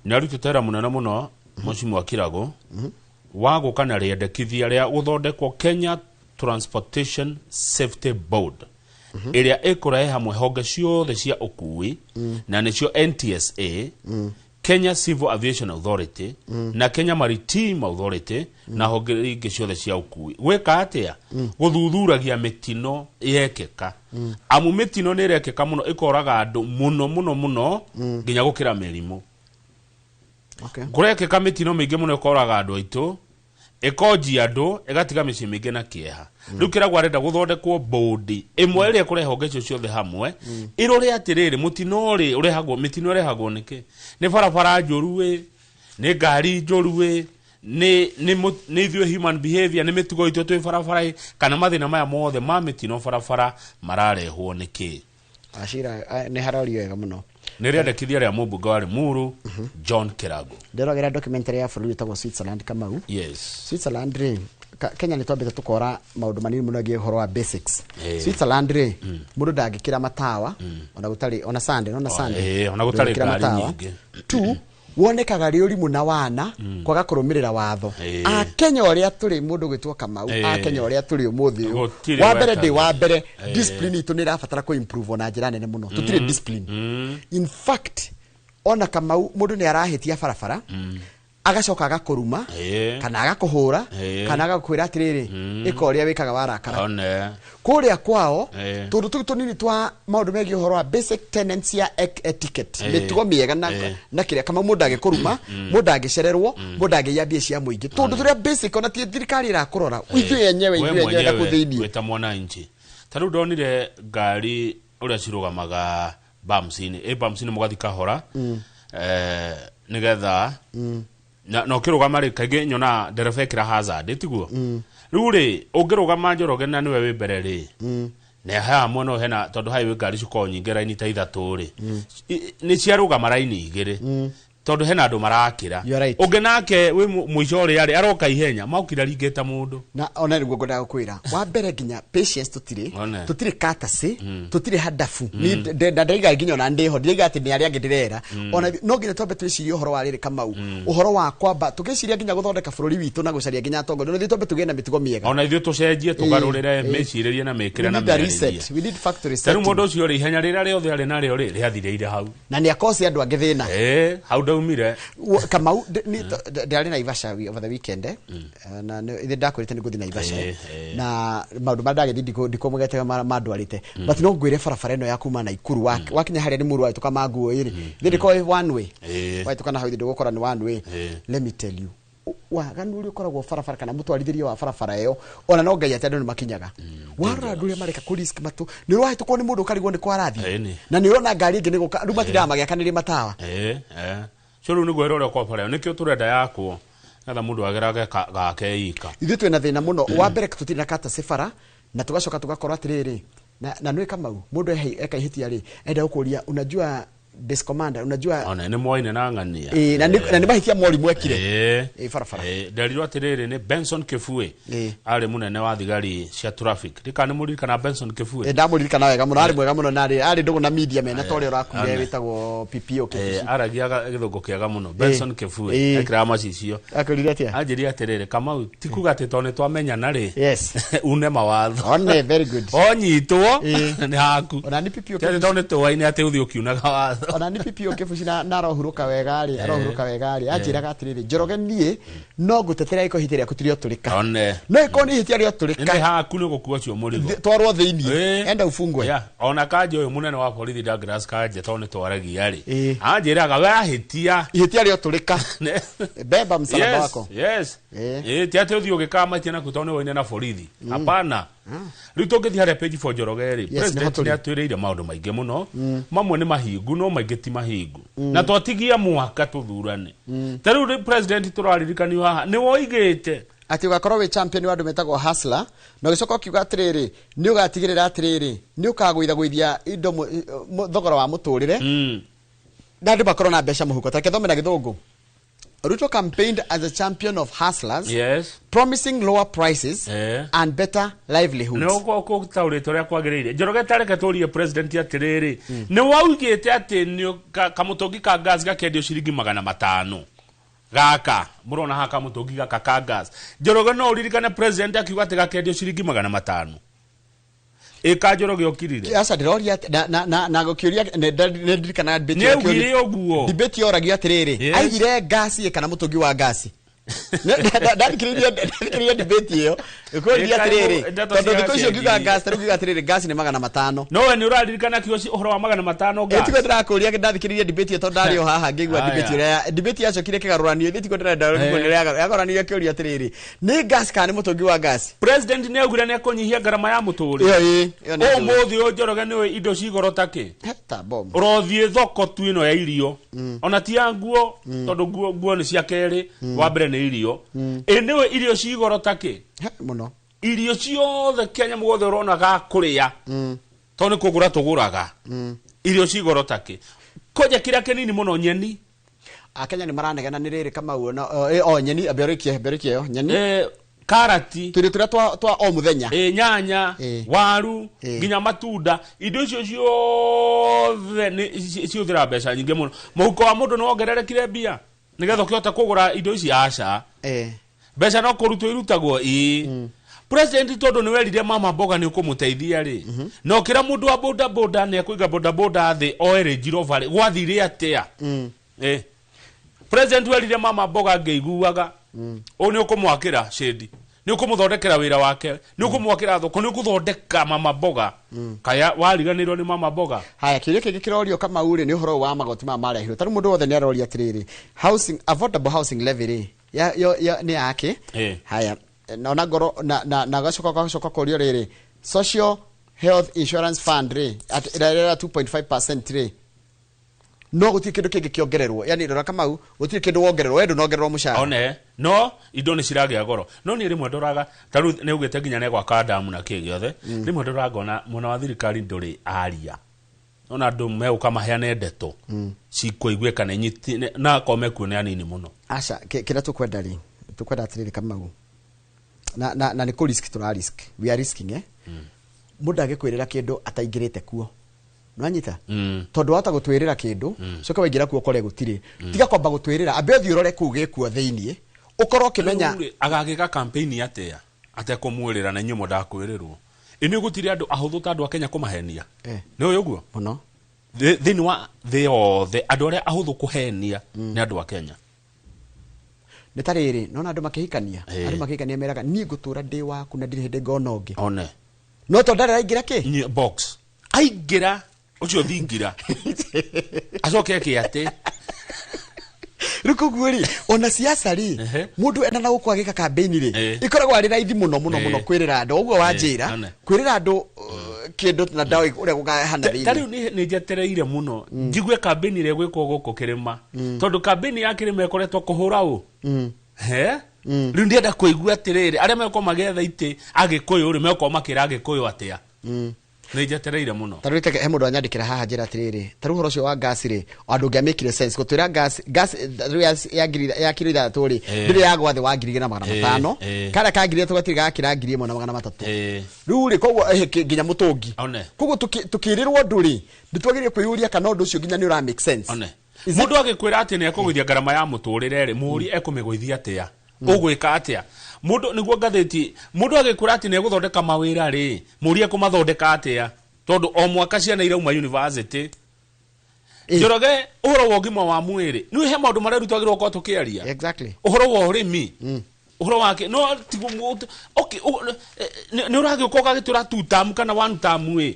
Nĩ arutĩte wĩra mũnene mũno mũciĩ wa Kirago wa gũka na rĩendekithia rĩa gũthondekwo Kenya Transportation Safety Board ĩrĩa ĩkũrehe hamwe honge ciothe cia ũkui na nĩcio NTSA, Kenya Civil Aviation Authority na Kenya Maritime Authority na honge ingĩ ciothe cia ũkui. Gwĩka atĩa? Gũthuthuragia mĩtino yekĩka. Amu mĩtino nĩ ĩrekĩka mũno ĩkoraga andũ mũno mũno mũno nginya gũkĩra mĩrimũ. Kũrekĩka mĩtino mĩingĩ mũno ĩkoraga andũ aitũ, ĩkonjia andũ, ĩgatiga mĩciĩ mĩingĩ na kĩeha. Rĩu Kĩragũ arenda gũthondekwo bodi ĩmwe ĩrĩa ĩkũrehe honge icio ciothe hamwe, ĩrore atĩrĩrĩ mũtino rĩ ũrehagwo, mĩtino ĩrehagwo nĩkĩ? Nĩ barabara njũru ĩ, nĩ ngari njũru ĩ, nĩ ithuĩ human behavior, nĩ mĩtugo itũ twĩ barabara ĩ, kana mathĩna maya mothe ma mĩtino barabara mararehwo nĩkĩ? Acira nĩ harorio wega mũno. Nĩ rĩandĩkithia rĩa mũmbunge wa Limuru John Kirago. Ndĩrogera documentary ya bũrũri wĩtagwo Switzerland, Kamau. Yes. Switzerland rĩ, Kenya nĩ twambĩte tũkora maũndũ manini mũno ĩgiĩ ũhoro wa basics. Switzerland rĩ, mũndũ ndangĩkĩra matawa ona gũtarĩ ona Sunday, ona Sunday ona gũtarĩ ndũngĩkĩra ngari matawa. nyingĩ. Two, wonekaga rĩ ũrimũ na wana kwaga kũrũmĩrĩra watho. Akenya ũrĩa tũrĩ, mũndũ gwĩtwo Kamau, Akenya ũrĩa tũrĩ ũmũthĩ ũyũ, Gũtirĩ wa mbere ndĩ wekaga. wa mbere, discipline itũ nĩ ĩrabatara kũ improve na njĩra nene mũno. Tũtirĩ discipline. In fact, ona Kamau, mũndũ nĩ arahĩtia barabara, agacoka agakũruma kana agakũhũra kana agakwĩra atĩrĩrĩ, ĩka ũrĩa wĩkaga warakara. One. Kũrĩa kwao, tũndũ tũu tũnini twa maũndũ megiĩ ũhoro wa basic tenets ya etiquette, mĩtugo mĩega na, na kĩrĩa, kama mũndũ angĩkũruma, mũndũ angĩcererwo, mũndũ angĩiya mbia cia mũingĩ, tũndũ tũrĩa basic, ona ti thirikari ĩrakũrora, ithuĩ enyewe, We ithuĩ enyewe na kũu thĩiniĩ. Wĩ ta mwananchi, ta rĩu ndonire ngari ũrĩa cirũgamaga bamsini, ĩ bamsini mũgathi kahora, nĩgetha na ũkĩrũgama rĩ, kaingĩ nyonaga ndereba ĩkĩra hazard, ĩtiguo? Rĩu rĩ, ũngĩrũgama Njoroge na nĩwe wĩ mbere rĩ, na haha mwena ũyũ hena, tondũ highway ngari cikoragwo nyingĩ, raini ta ithatũ rĩ, nĩ ciarũgama raini igĩrĩ tondũ hena andũ marakĩra. You are right. Ũngĩ nake wĩ mũico ũrĩa rĩ, aroka ihenya maokira ringĩte mũndũ. Na ona nĩguo ngwendaga gũkwĩra, wa mbere nginya patience tũtirĩ. One. Tũtirĩ courtesy, tũtirĩ hadabu. Ni na ndaiga nginya ona ndĩho ndiriga atĩ nĩ arĩa angĩ ndĩrera, ona no nginya twambe twĩcirie ũhoro wa rĩrĩ, Kamau, ũhoro wa kwamba tũgĩciria nginya gũthondeka bũrũri witũ na gũcaria nginya atongoria, no ithuĩ twambe tũgĩe na mĩtugo mĩega. Ona ithuĩ tũcenjie, tũgarũrĩre mĩcirĩrie na mĩkĩre We na need a mĩarĩrie. reset. We need factory Ta rĩu setting. mũndũ ũcio rĩ, ihenya rĩrĩa rĩothe arĩ narĩo rĩ, rĩathirĩire hau. Na nĩ akosi andũ angĩ thĩna. Hau ndaumire. Kamau, ndĩrarĩ Naivasha over the weekend, na ithe ndakwĩrĩte nĩ ngũthiĩ Naivasha, na maũndũ marĩa ndagĩthiĩ ndikũmũgete mandwarĩte, but no ngwĩre barabara ĩno ya kuma Naikuru wakinya harĩa nĩ mũru wahĩtũka manguo ĩrĩ, ithe ndĩkorwo one way, wahĩtũka na hau ithe ndũgũkora nĩ one way. Let me tell you, waganu ũrĩa ũkoragwo barabara kana mũtwarithĩrie wa barabara ĩyo, ona no Ngai atĩ andũ nĩ makinyaga. Warora andũ ũrĩa mareka kũ risk matũ, nĩ ũrahĩtũkwo nĩ mũndũ ũkarigwo nĩ kwarathiĩ, Ĩni. na nĩ ũrona ngari ĩngĩ nĩ gũka, rĩu matindaga magĩakanĩria matawa. Cio rĩu nĩguo ĩrĩa ũrĩa kwa bara ĩyo nĩkĩo tũrenda yakwo, nĩgetha mũndũ agerage gake ika. Ithuĩ twĩna thĩna mũno. Wa mbere, tũtirĩ na courtesy bara, na tũgacoka tũgakorwo atĩrĩrĩ, na nĩ Kamau, mũndũ eka ihĩtia rĩ, enda gũkũria, unajua base commander, unajua. Ona nĩ moaine na ng'ania. Na nĩ mahĩtia morimũ ekire. Barabara. Nderirwo atĩrĩrĩ, nĩ Benson Kĩbue, arĩ mũnene wa thigari cia traffic, ndikana nĩ mũririkana Benson Kĩbue. Ndamũririkana wega mũno, arĩ mwega mũno na arĩ ndũgũ na media mena ta ũrĩa ũrakuire Ane. wĩtagwo PPO Kĩbuci. Aragia gĩthũngũ kĩega mũno Benson Kĩbue. Ekĩraga macicio. Akwĩrire atĩa? Anjĩria atĩrĩrĩ, Kamau, ti kuga atĩ tondũ nĩ twamenyana rĩ, une mawatho. One, very good. Onyitwo nĩ haku. Ona nĩ PPO Ti atĩ tondũ nĩ tũwaine atĩ ũthiĩ ũkiunaga watho. Ona nĩ PPO Kĩbuci na arohurũka wega rĩ, arohurũka wega rĩ, anjĩraga atĩrĩrĩ, Njoroge, niĩ no ngũtetera ĩko ihĩtia rĩaku ti rĩotũrĩka, One. no ĩkorwo nĩ ihĩtia rĩotũrĩka, nĩ haku, nĩ gũkua ũcio mũrigo. Twarwo thĩiniĩ, enda ufungwe. Yeah. Ona kanja ũyũ mũnene wa borithi Douglas Kanja, tondũ nĩ twaragia rĩ, anjĩraga wahĩtia, ihĩtia rĩotũrĩka, beba msalaba wako. Yes. Ti atĩ ũthiĩ ũgĩkamatia naku tondũ nĩ woine na borithi, hapana. Rĩu tũngĩthiĩ harĩa page 4, Njoroge rĩ, Yes, president nĩho nĩ tũrĩ. atwĩrĩire maũndũ maingĩ mũno. Mamwe nĩ mahingu, no maingĩ ti mahingu, na twatigia mwaka tũthurane. Ta rĩu rĩ, president tũraririkanio haha nĩ woigĩte atĩ ũgakorwo wĩ champion wa andũ metagwo hustler, na ũgĩcoka ũkiuga atĩrĩrĩ, nĩ ũgatigĩrĩra atĩrĩrĩ, nĩ ũkagũithagũithia indo thogora wa mũtũrĩre, na andũ makorwo na mbeca mũhuko. Tareke thome na gĩthũngũ. Ruto campaigned as a champion of hustlers, promising lower prices and better livelihoods. Nĩ ũgũtaũrĩte ũrĩa kwagĩrĩire, Njoroge. Tareke tũrie president atĩrĩrĩ, nĩ waugĩte atĩ nĩ kamũtũngi ka gas gakendio ciringi 500. Gaka mũrona haha, kamũtũngi gaka ka gas, Njoroge, no ũririkane president akiuga atĩ gakendio ciringi 500? Ĩka, Njoroge, ũkirire. Aca, ndĩroria na gũkĩũria nĩ ndirikanaga debate Nĩ ĩyo augire ũguo. Debate yoragio atĩrĩrĩ, aigire ngasi ĩ kana mũtũngi wa ngasi. Ndathikĩrĩirie debate ĩyo, ĩkũria Ĩka, atĩrĩrĩ, ndeto tondũ cia thikũ icio ngiuga ciangirie. ngasi, tarĩu ngiuga atĩrĩrĩ, ngasi nĩ 500. No we nĩ ũraririkana kiugo ũhoro wa 500 gas? Tiguo ndĩrakũria, ndathikĩrĩirie debate ĩyo tondũ ndarĩ o haha ngĩigua Aya. debate ĩrĩa debate yacokire kĩgarũranio. Ithuĩ tiguo ndĩrenda yagũranirio kĩũria atĩrĩrĩ, nĩ ngasi kana nĩ mũtũngi wa ngasi? President nĩ augire nĩ ekũnyihia ngarama ya mũtũrĩre. Ĩyo ĩ ĩyo nĩ njũĩ. Ũmũthĩ ũyũ, Njoroge, nĩ indo cigoro takĩ? Ta bomu. Ũrothiĩ thoko tu ĩno ya irio, ona ti ya nguo, tondũ nguo nĩ cia kerĩ, wa mbere nĩ irio. Ĩ nĩwe irio cigoro takĩ? He, mũno. Irio ciothe Kenya mũgothe ũrona ga kũrĩa, tondũ nĩ kũgũra tũgũraga, irio cigoro takĩ? Koja kĩrĩa kĩnini mũno nyeni. Akenya nĩ maranegena nĩ rĩrĩ Kamau na o nyeni ambĩrĩkie yo nyeni. Karati tũirio tũrĩa twa o mũthenya. Nyanya, waru, nginya matunda, indo icio ciothe nĩ ciũthĩra mbeca nyingĩ mũno. Mũhuko wa mũndũ nĩ wongererekire mbia nĩgetha ũkĩhote kũgũra indo ici aca. Mbeca no kũrutwo irutagwo ĩ. President tondũ nĩ werire mama mboga nĩ ũkũmũteithia rĩ. Na ũkĩra mũndũ wa boda boda nĩ ekũiga boda boda thĩ oe Range Rover rĩ, gwathire atĩa? President werire mama mboga ngĩiguaga ũũ nĩ ũkũmwakĩra shade, nĩ ũkũmũthondekera wĩra wake, nĩ ũkũmwakĩra thoko, nĩ ũkũthondeka mama mboga. Kaya wariganĩirwo nĩ mama mboga. Haya, kĩũria kĩngĩ kĩrorio Kamau rĩ nĩ ũhoro wa magoti maya marehirwo. Tarĩu mũndũ wothe nĩ aroria atĩrĩrĩ, housing affordable housing levy rĩ ya nĩ yake. Haya, na ona ngoro na gacoka kũrio rĩrĩ, social health insurance fund rĩ ĩrarera 2.5% rĩ, no gũtirĩ kĩndũ kĩngĩ kĩongererwo. Yani rora Kamau, gũtirĩ kĩndũ wongererwo, we ndũnongererwo mũcara. One, no indo nĩ ciragĩa goro. No niĩ rĩmwe ndoraga, ta rĩu nĩ ugĩte nginya nĩ gwaka damu na kĩ gĩothe. Rĩmwe ndoraga ngona mwena wa thirikari ndũrĩ aria. Ona andũ megũka maheane ndeto cikũiguĩka na inyiti na akorwo mekuo nĩ anini mũno. Aca, kĩrĩa tũkwenda rĩ, tũkwenda atĩrĩrĩ Kamau, na nĩ kũ risk tũra risk. We are risking Mũndũ angĩkwĩrĩra kĩndũ ataingĩrĩte kuo. Nwanyita? Tondũ wahota gũtwĩrĩra kĩndũ, coka waingĩra kuo ũkore gũtirĩ. Tiga kwamba gũtwĩrĩra, ambe ũthiĩ ũrore kũu gĩkuo thĩiniĩ, ũkorwo ũkĩmenya. Agagĩka campaign atĩa atekũmwĩrĩra na inyuĩ mwendaga kwĩrĩrwo. Ĩ nĩ gũtirĩ andũ ahũthũ ta andũ a Kenya kũmahenia. Nĩ ũĩ ũguo? Mũno. Thĩinĩ wa thĩ yothe andũ arĩa ahũthũ kũhenia nĩ andũ a Kenya. Nĩ ta rĩrĩ, nona andũ makĩhikania, andũ makĩhikania meraga niĩ ngũtũra ndĩ waku na ndirĩ hĩndĩ ngona ũngĩ. One. No tondũ ndarĩ araingĩra kĩ? Box. Aingĩra ũcio thingira. Acoke eke atĩ. Rĩu koguo rĩ, ona siasa rĩ, mũndũ ena na gũkũ agĩka campaign rĩ, ĩkoragwo arĩ raithi mũno mũno mũno kwĩrĩra andũ. Ũguo wanjĩra, kwĩrĩra andũ kĩndũ na ndawa ũrĩa gũkahana thĩinĩ. Ta rĩu nĩ njetereire mũno njigue campaign ĩrĩa ĩgwĩkwo gũkũ kĩrĩma. Tondũ campaign ya kĩrĩma ĩkoretwo kũhũra ũ. Rĩu ndĩrenda kũigua atĩrĩrĩ, arĩa megũkorwo magĩetha itĩ Agĩkũyũ rĩ, megũkorwo makĩra Agĩkũyũ atĩa? Nĩ njetereire mũno. Ta rĩu he mũndũ anyandĩkĩra haha njĩra atĩrĩrĩ, ta rĩu ũhoro ũcio wa gas rĩ, andũ ũngĩamĩkire sense gũtwĩra gas rĩu ya kiro 6 rĩ, ndĩrĩ yagwa thĩ wa 2,500, karĩa ka 3,000 gatirĩ gakĩra 1,300. Rĩu rĩ, koguo nginya mũtũngi. Koguo tũkĩrĩrwo ũndũ rĩ, nĩ twagĩrĩire kwĩyũria kana ũndũ ũcio nginya nĩ ũra make sense. Mũndũ agĩkwĩra atĩ nĩ ekũgũithia ngarama ya mũtũrĩre rĩ, mũũrie ekũmĩgũithia atĩa? Ũgwĩka atĩa? Mũndũ nĩguo ngathĩti, mũndũ agĩkwĩra atĩ nĩ egũthondeka mawĩra rĩ, mũũrie ekũmathondeka atĩa? Tondũ o mwaka ciana irauma university. Njoroge, ũhoro wa ũgima wa mwĩrĩ, nĩ he maũndũ marĩa rĩu twagĩrĩirwo gũkorwo tũkĩaria. Exactly. Ũhoro wa ũrĩmi. Ũhoro wake, no tiguo okay, nĩ ũragĩũka ũgagĩtwĩra two term kana one term ĩ.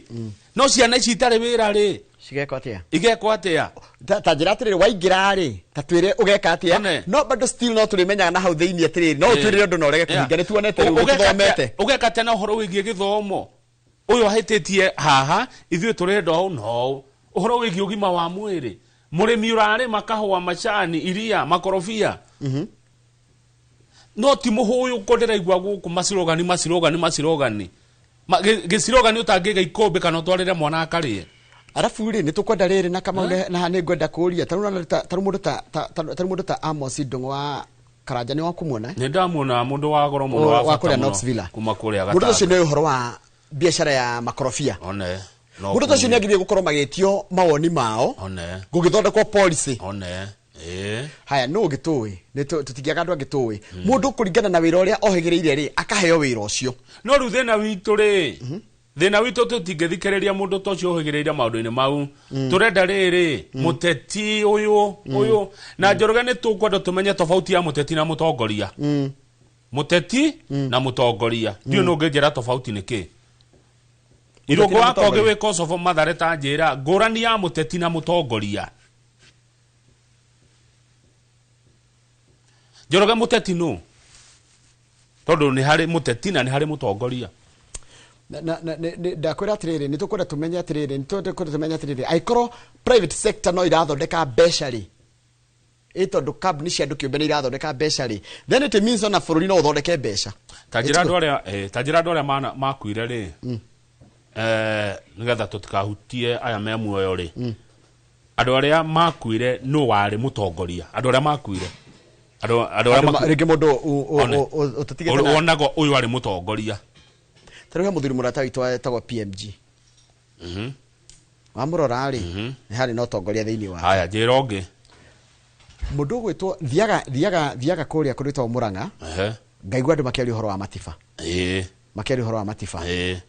No ciana ici itarĩ wĩra rĩ, Cigekwo atĩa? Igekwo atĩa? Ta njĩra atĩrĩrĩ, waingĩra rĩ, ta twĩre ũgeka atĩa? No bado still no tũrĩmenyaga na hau thĩinĩ atĩrĩrĩ, no ũtwĩrĩre ũndũ na ũrege kũhinga, nĩ tuonete rĩu, nĩ tũthomete. Ũgeka atĩa na ũhoro wĩgiĩ gĩthomo? Ũyũ ahĩtĩtie haha, ithuĩ tũrenda ũũ na ũũ. Ũhoro wĩgiĩ ũgima wa mwĩrĩ, mũrĩmi ũrarĩma kahũa, macani, iria, makorobia. No ti mũhũyũ ko ndĩraigua gũkũ macirogani, macirogani, macirogani. Gĩcirogani ũtangĩiga ikũmbĩ kana ũtwarĩre mwana akarĩe. Arabu rĩ, nĩ tũkwenda rĩrĩ na Kamau na nĩ ngwenda kũũria, ta rĩu ta rĩu mũndũ ta ta rĩu mũndũ ta Amos Ndung'u wa Karanja nĩ wakũmuona? Nĩ ndamuona, mũndũ wa goro mũno, wa wa bata kũrĩa mũno, Knox Villa. Kuma kũrĩa Mũndũ ũcio Gatanga. nĩ ũhoro wa biacara ya makorobia. One. No Mũndũ ũcio kũũria. nĩ agĩrĩire gũkorwo magĩtio mawoni mao. One. Gũgĩthondekwo policy. One. Haya, nũ ũngĩtũĩ? Nĩ tũtingĩaga andũ angĩ tũĩ. Mũndũ kũringana na wĩra ũrĩa ohĩgĩrĩire rĩ, akaheo wĩra ũcio. No rĩu thĩna witũ rĩ, thĩna witũ tũtingĩthikĩrĩria mũndũ ta ũcio ũhĩgĩrĩire maũndũ-inĩ mau. Tũrenda rĩrĩ, mũteti ũyũ, ũyũ. Na Njoroge nĩ tũkwenda tũmenye tofauti ya mũteti na mũtongoria. Mũteti na mũtongoria. Ndiũĩ nũ ũngĩnjĩra tofauti nĩ kĩ. Irũngũ na wakwa mũtongoria. ũngĩwĩka ũcobo Mathare ta njĩra, ngũrani ya mũteti na mũtongoria. Njoroge mũteti nũ? Tondũ nĩ harĩ mũteti na nĩ harĩ mũtongoria. Ndakwĩra atĩrĩrĩ, nĩ tũkwenda tũmenye atĩrĩrĩ, nĩ tũkwenda tũmenye atĩrĩrĩ, angĩkorwo private sector no irathondeka mbeca rĩ, ĩ tondũ kambuni cia andũ kĩũmbe nĩ irathondeka mbeca rĩ, then it means ona bũrũri no ũthondeke mbeca. Ta njĩra andũ arĩa, ta njĩra andũ arĩa makuire rĩ, nĩgetha tũtikahutie aya me muoyo rĩ. Andũ arĩa makuire no warĩ mũtongoria. Andũ arĩa makuire. Andũ arĩa makuire. Rĩngĩ mũndũ ũtũtigĩte na wonago ũyũ arĩ mũtongoria. Ta rĩu he mũthuri mũrata witũ etagwo PMG. Wamũrora rĩ, nĩ harĩ na ũtongoria thĩinĩ wake. Haya, njĩra ũngĩ. Mũndũ ũgwĩtwo thiaga kũrĩa kũrĩtwo Murang'a. Ngaigua andũ makĩaria ũhoro wa Matiba. Makĩaria ũhoro wa Matiba.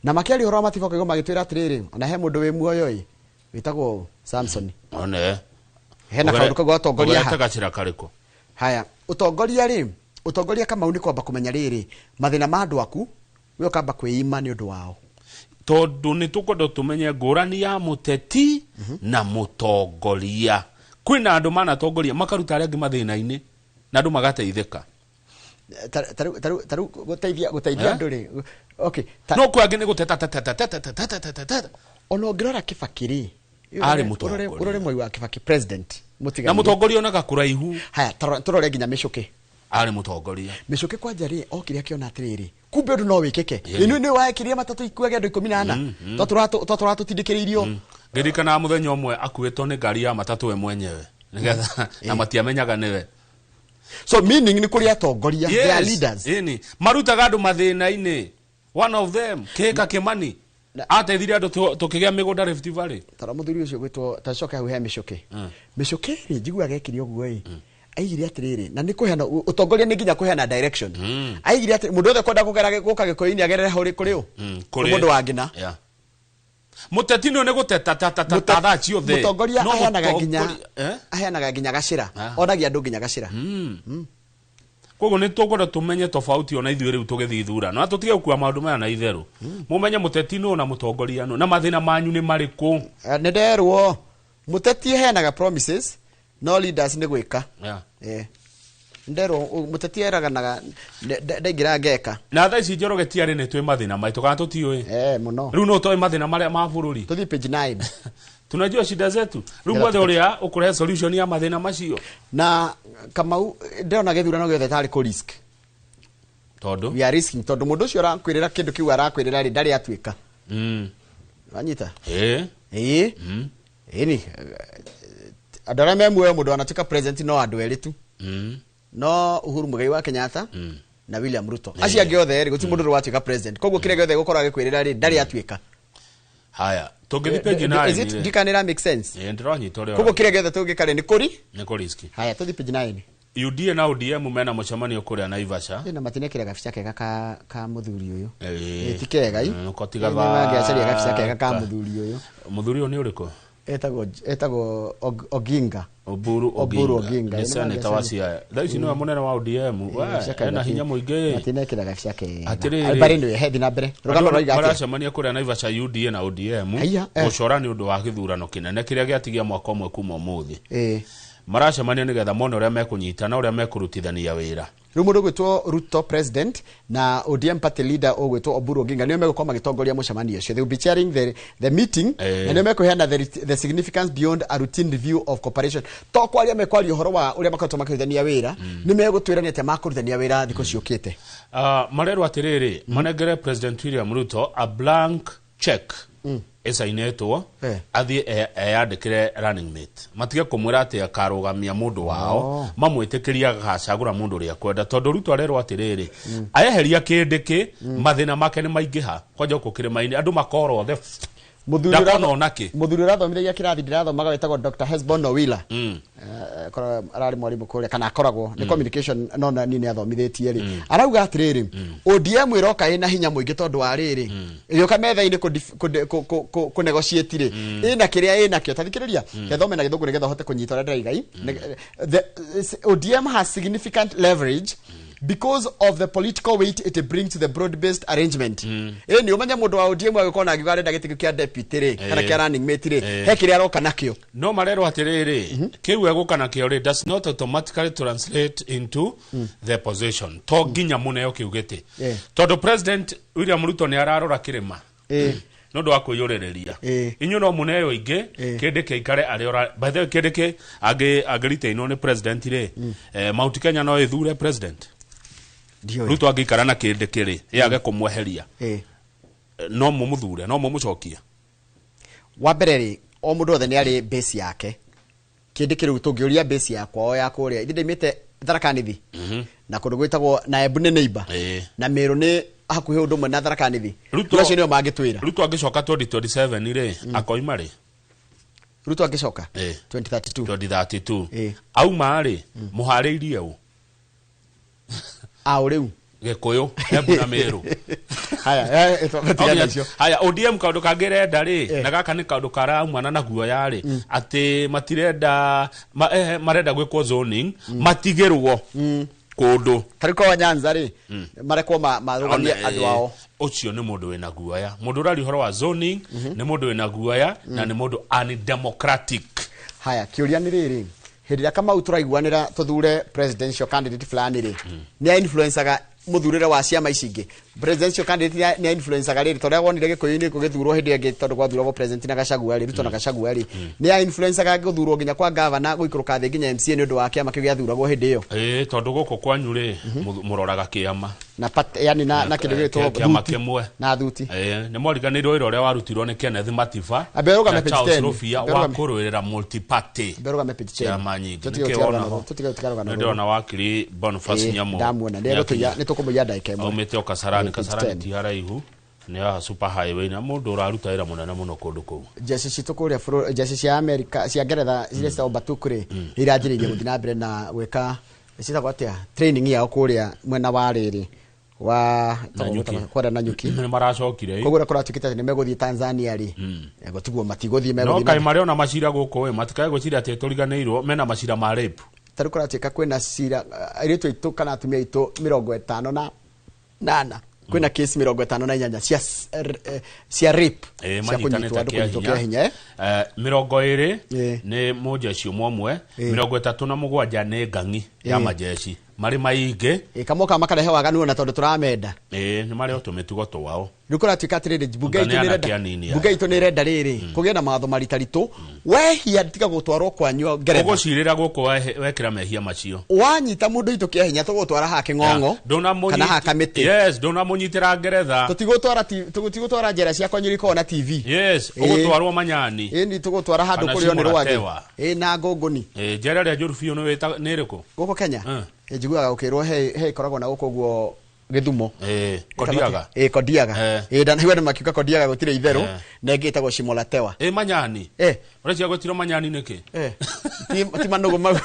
Na makĩaria ũhoro wa Matiba ũkaigua magĩtwĩra atĩrĩrĩ, ona he mũndũ wĩ muoyo ĩ, wĩtagwo Samson. One. Hena kaũndũ kau gatongoria ha. Ũgerete gacĩra karĩkũ? Haya, ũtongoria rĩ, ũtongoria Kamau nĩ kwamba kũmenya rĩrĩ, mathĩna ma andũ aku, we ũkamba kwĩima nĩ ũndũ wao. Tondũ nĩ tũkwenda tũmenye ngũrani ya mũteti na mũtongoria. Kwĩna andũ manatongoria makaruta arĩa angĩ mathĩna-inĩ na andũ magateithĩka. Tarĩu gũteithia andũ rĩ. Okay. No kwĩ angĩ nĩ gũteta teta teta teta teta teta. Ona ũngĩrora Kibaki rĩ, Arĩ mũtongoria. Ũrore Mwai wa Kibaki president. Na mũtongoria onaga kũraihu. Haya, tũrore nginya Mĩcũkĩ. Arĩ mũtongoria. Mĩcũkĩ kwanja rĩ, okire akĩona atĩrĩrĩ, kumbe ũndũ no wĩkĩke. Ĩno nĩ waekirie matatũ ikuage andũ 14. Tũratũtindĩkĩrĩirio. Ndirikanaga mũthenya ũmwe akuĩtwo nĩ ngari ya matatũ we mwenyewe. Nĩgetha na matiamenyaga nĩwe. So meaning nĩ kũrĩ atongoria, they are leaders. Ĩni, marutaga andũ mathĩna-inĩ. One of them, Kĩhĩka Kĩmani. Ateithirie andũ tũkĩgĩa mĩgũnda Rift Valley. Tara mũthuri ũcio gwĩtwo ta coke hau he Mĩcũkĩ. Mĩcũkĩ rĩ, njiguaga ekire ũguo ĩ. Aigire atĩrĩrĩ, na nĩ kũheana ũtongoria nĩ nginya kũheana direction. Aigire atĩ mũndũ wothe kwenda kũgera gũka Gĩkũyũ-inĩ agerere hau kũrĩ ũ? Kũrĩ mũndũ wa ngina. Mũteti nĩ gũteta ta ta ta thaa ciothe. Mũtongoria aheanaga nginya gacĩra. Onagia andũ nginya gacĩra. Koguo nĩ tũkwenda tũmenye tofauti ona ithuĩ rĩu tũgĩthiĩ ithurano. Na tũtige gũkua maũndũ maya na itherũ. Mũmenye mũteti nũ na mũtongoria nũ na mathĩna manyu nĩ marĩkũ. Nĩ nderwo mũteti aheanaga promises no leaders nĩ gwĩka. Nderwo mũteti eraganaga ndaingĩra ngeka. Na thaa ici Njoroge tiarĩ nĩ twĩ mathĩna maitũ kana tũtiũĩ? Mũno. Rĩu no ũtoĩ mathĩna marĩa ma bũrũri. Tũthiĩ page 9. Tunajua shida zetu. Rĩu mwethe ũrĩa ũkũrehe solution ya mathĩna macio. Na Kamau ndĩrona gĩthurano gĩothe tarĩ kũ risk. Tondũ we are risking tondũ mũndũ ũcio arakwĩrĩra kĩndũ kĩu arakwĩrĩra rĩ ndarĩ atuĩka. Wanyita? Ĩni. Andũ arĩa me muoyo mũndũ anatuĩka president no andũ erĩ tu. No Uhuru Muigai wa Kenyatta na William Ruto. Acio angĩ othe rĩ gũtirĩ mũndũ watuĩka president. Koguo kĩrĩa gĩothe gũkorwo agĩkwĩrĩra rĩ ndarĩ atuĩka. Haya, tũngĩthiĩ page 9. Is it ndikanĩra make sense? Ndĩranyita ũrĩa. Koguo kĩrĩa gĩothe tũngĩka rĩ nĩ kũri? Nĩ kũ risk. Haya, tũthiĩ page 9. UDA na ODM mena mũcemanio kũrĩa Naivasha. Ĩna matinekĩra gabica kega ka mũthuri ũyũ. Ti kega i. Kotiga mangĩacaria gabica kega ka mũthuri ũyũ. Mũthuri ũyũ nĩ ũrĩkũ? Etagwo Oginga. Oburu Oginga. Nĩ senator wa Siaya. Thaa ici nĩwe mũnene wa ODM. Ena hinya mũingĩ. Matinekĩra gabica kega. Atĩrĩrĩ. Barĩ nĩwe hethi na mbere. Rũgano rwaiga atĩa? Maracemania kũrĩa Naivasha UDA na ODM. Gũcora nĩ ũndũ wa gĩthurano kĩnene kĩrĩa gĩatigia mwaka ũmwe kuma ũmũthĩ. Maracemania nĩgetha mone ũrĩa mekũnyitana ũrĩa mekũrutithania wĩra. Rĩu mũndũ ũgwĩtwo Ruto president na ODM party leader ũgwĩtwo Oburu Oginga nĩo megũkorwo magĩtongoria mũcemanio ũcio. They will be chairing the meeting na nĩo mekũheana the significance beyond a routine review of cooperation. To kwaria mekwaria ũhoro wa ũrĩa makoretwo makĩrutithania wĩra, nĩ megũtwĩra nĩ atĩa makũrutithania wĩra thikũ ciũkĩte. Marerwo atĩrĩrĩ, manengere President William Ruto a blank check ĩcainĩtwo athiĩ eyandĩkĩre running mate. Matige kũmwĩra atĩ akarũgamia mũndũ wao, mamwĩtĩkĩrie agacagũra mũndũ ũrĩa akwenda tondũ Ruto arerwo atĩrĩrĩ, aeheria kĩndĩkĩ mathĩna make nĩ maingĩha kwanja gũkũ kĩrĩma-inĩ andũ makora othe. Mũthuri ũrathomithagia kĩrathi ndĩrathomaga wĩtagwo Dr. Hesbon Owila. Ararĩ mwarimũ kũrĩa kana akoragwo nĩ communication no na niĩ nĩ athomithĩtie rĩ. Arauga atĩrĩrĩ, ODM ĩroka ĩna hinya mũingĩ tondũ wa rĩrĩ, ĩgĩũka metha-inĩ kũ negotiate rĩ, ĩna kĩrĩa ĩnakĩo. Ta thikĩrĩria, gĩthome na gĩthũngũ nĩgetha ũhote kũnyita ũrĩa ndĩraiga. ODM has significant leverage because of the political weight it brings to the broad-based arrangement. Nĩ ũmenye mũndũ wa ODM agĩkorwo na angiuga arenda gĩtĩ kĩa deputy rĩ, kana kĩa running mate rĩ, he kĩrĩa aroka nakĩo. No marerwo atĩrĩrĩ, kĩu egũka nakĩo rĩ does not automatically translate into the position. To nginya mũneo kĩu gĩtĩ. Tondũ President William Ruto nĩ ararora kĩrĩma. Nĩ ũndũ wa kwĩyũrĩrĩria. Inyuĩ no mũneo ingĩ, kĩndĩ kĩikare arĩ ora. By the way, kĩndĩ kĩ angĩritainwo nĩ president rĩ, Mount Kenya no ĩthure president. Ruto angĩikara na kĩndĩ kĩrĩ, yage kũmweheria. No mũmũthure, no mũmũcokie. Wa mbere rĩ, o mũndũ wothe nĩ arĩ base yake. Kindiki rĩu tũngĩũria base ya kwao ya kũrĩa ithe ndaimĩte Tharaka Nithi na kũndũ gwĩtagwo na Embu nĩ neighbor na Meru nĩ hakuhĩ ũndũ ũmwe na Tharaka Nithi. Ruto- Acio nĩo mangĩtwĩra. Ruto angĩcoka 2027 rĩ, akoima rĩ? Ruto angĩcoka 2032. 2032 auma rĩ, mũharĩirie ũ? Aũ rĩu Gĩkũyũ, Embu na Meru. Haya, tigana icio. Haya, ODM kaũndũ kangĩ ĩrenda rĩ, na gaka nĩ kaũndũ karaumana na guoya rĩ, atĩ matirenda marenda gwĩkwo zoning, matigĩrwo kũndũ. Tarĩu kwa Nyanza rĩ, marekwo marũgamie andũ ao. Ũcio nĩ mũndũ wĩna guoya. Mũndũ ũraria ũhoro wa zoning nĩ mũndũ wĩna guoya na nĩ mũndũ undemocratic. Haya, kĩũria nĩ rĩrĩ, hĩndĩ ĩrĩa Kamau tũraiguanĩra tũthure presidential candidate fulani rĩ, nĩ influencaga mũthurĩre wa ciama ici ingĩ? Presidential candidate nĩ influencaga rĩrĩ, tondũ wonire Gĩkũyũ-inĩ gũgĩthurwo hĩndĩ ĩngĩ, tondũ gwathuragwo president na Gachagua rĩ, Ruto na Gachagua rĩ, nĩ influencaga gũthurwo nginya kwa governor gũikũrũka thĩ nginya MCA nĩ ũndũ wa kĩama kĩu gĩathuragwo hĩndĩ ĩyo? Ĩĩ, tondũ gũkũ kwanyu rĩ, mũroraga kĩama na yani na kĩndũ gĩgwĩtwo kĩama thuti. Kĩmwe. Na thuti. Nĩ mwariganĩirwo wĩra ũrĩa warutirwo nĩ Kenneth Matiba Ambe ũrũgame na page Charles 10. Rufia Ambe wa ũrũgame. kũrũĩrĩra multi-party. Ambe ũrũgame page 10. Ciama nyingĩ. Tũtige Nĩkĩo gũtiga wona rũgano ho? tũtige gũtiga rũgano Nĩ rũrũ. ndĩrona wakiri Boniface Nyamu Ndamuona nĩ tũkũmũiya ndagĩka ĩmwe. Aumĩte o Kasarani. Page Kasarani 10. ti haraihu, nĩ haha super highway, na mũndũ ũraruta wĩra mũnene mũno kũndũ kũu. Jeshi citũ kũrĩa bũrũri, jeshi cia America, cia Ngeretha iria citagwo Batuk rĩ, nĩ iranjĩrĩirie gũthiĩ na mbere na gwĩka citagwo atĩa training yao kũrĩa mwena wa rĩrĩ wa Nanyuki. kũrĩa Nanyuki. Nĩ maracokire. Koguo ũrĩa kũratuĩkĩte atĩ nĩ megũthiĩ Tanzania rĩ, gũtigwo matigũthiĩ, No megũthiĩ kaĩ marĩ ona macira gũkũ ĩ, matikae gwĩciria atĩ tũriganĩirwo, mena macira ma rape. Tarĩu kũratuĩka kwĩna cira, airĩtu aitũ kana atumia aitũ 58 kwĩna case 58 cia rape, cia kũnyitwo manyitanĩte andũ kĩa kũnyitwo kĩa hinya. hinya, eh. 20 nĩ mũjeshi ũmwe ũmwe, 37 nĩ ng'ang'i ya majeshi marĩ maingĩ. Kamoka makarehe waganu ona tondũ tũramenda. Nĩ marĩ o tũmĩtugo twao. Rĩu kũratuĩka atĩrĩrĩ, mbunge Anga itũ nĩ nĩ anake ĩrenda anini aya. mbunge itũ nĩ ĩrenda rĩrĩ kũgĩe na mawatho maritaritũ, wehia tiga gũtwarwo kwanyu Ngeretha. Ũgũcirĩra gũkũ wekĩra mehia macio. Wanyita mũndũ itũ kĩa hinya, tũgũtwara haha Kĩng'ong'o kana haha Kamĩtĩ. Yes, ndũnamũnyitĩra Ngeretha. Tũtigũtwara njera cia kwanyu ikoragwo na TV. Yes, ũgũtwarwo Manyani. Ĩni tũgũtwara handũ Kana kũrĩo nĩ Shimo la rwagĩ Tewa. ĩ na ngũngũni. Njera ĩrĩa njũru biũ nĩ nĩ ĩrĩkũ? Gũkũ Kenya? Njiguaga gũkĩrwo he ĩkoragwo na gũkũ ũguo Gĩthumo. Kodiaga. Kodiaga. Ndanaigua andũ makiuga Kodiaga gũtirĩ itherũ, na ĩngĩ ĩtagwo Shimo la Tewa. Manyani. Ũreciria gwĩtirwo Manyani nĩkĩ? Ti manũgũ mau.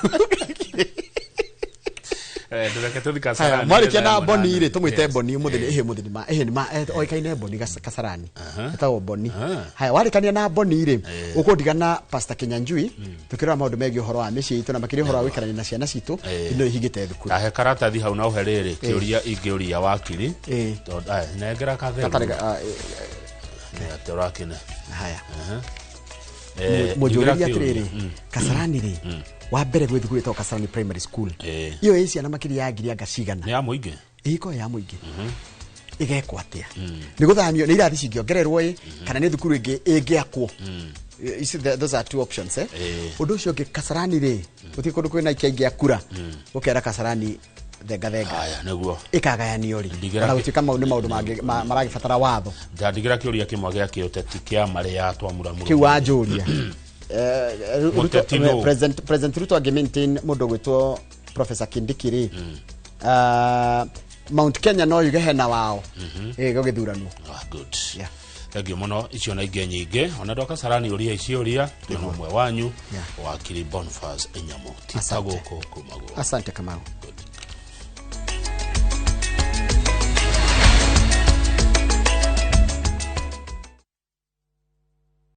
Ndũreke tũthiĩ Haya, Kasarani. mwarĩkia na Nĩ thaa Boni rĩ, ĩmwe na tũmwĩte nuthu. Boni ũmũthĩ nĩ ĩhĩ mũthĩ nĩ ma ĩhĩ nĩ ma oĩkaine Boni Kasarani, etagwo Boni. Haya, warĩkania na Boni rĩ, ũkũndiga na Pastor Kinyanjui tũkĩrora maũndũ megiĩ ũhoro wa mĩciĩ itũ na makĩria ũhoro wa gũikarania na ciana citũ ino ihingĩte thukuru. Ndahe karatathi hau na ũhe rĩrĩ kĩũria ingĩũria wakiri. Tondũ aya, nengera katheru. Gatarĩ Nĩ atĩ ũrakĩne. Haya. Njigĩra Mũnjũrĩrie kĩũria. atĩrĩrĩ, Kasarani rĩ, wa mbere gwĩ thukuru ĩtagwo Kasarani Primary School, iyo ĩ ciana makĩria ya ngiri anga cigana? Nĩ ya mũingĩ. Ĩkorwo ya mũingĩ ĩgekwo atĩa? Nĩ gũthamio, nĩ irathi cingĩongererwo ĩ, kana nĩ thukuru ĩngĩ ĩngĩakwo? Ici those are two options, eh. Ũndũ ũcio ũngĩ, Kasarani rĩ, gũtirĩ kũndũ kwĩna aikia aingĩ a kura, gũkera Kasarani thenga thenga Haya, nĩguo. ĩkagayanio rĩ, Ndigĩra ona gũtuĩka mau nĩ maũndũ mangĩ maragĩbatara watho. Ndandigĩra kĩũria kĩmwe gĩa kĩũteti kĩa marĩa twamũramũra. Kĩu wanjũria. Mũteti nũ? President Ruto angĩ maintain mũndũ ũgwĩtwo Professor Kindiki rĩ, Mount Kenya no yuge hena wao gũgĩthuranwo. Ah, good. Thank you mũno, icio na ingĩ nyingĩ ona andũ a Kasarani ũria ici ũria twĩna ũmwe wanyu, wakiri Boniface Nyamu tita Asante. gũkũ kuma gũkũ. Asante, Kamau. Good.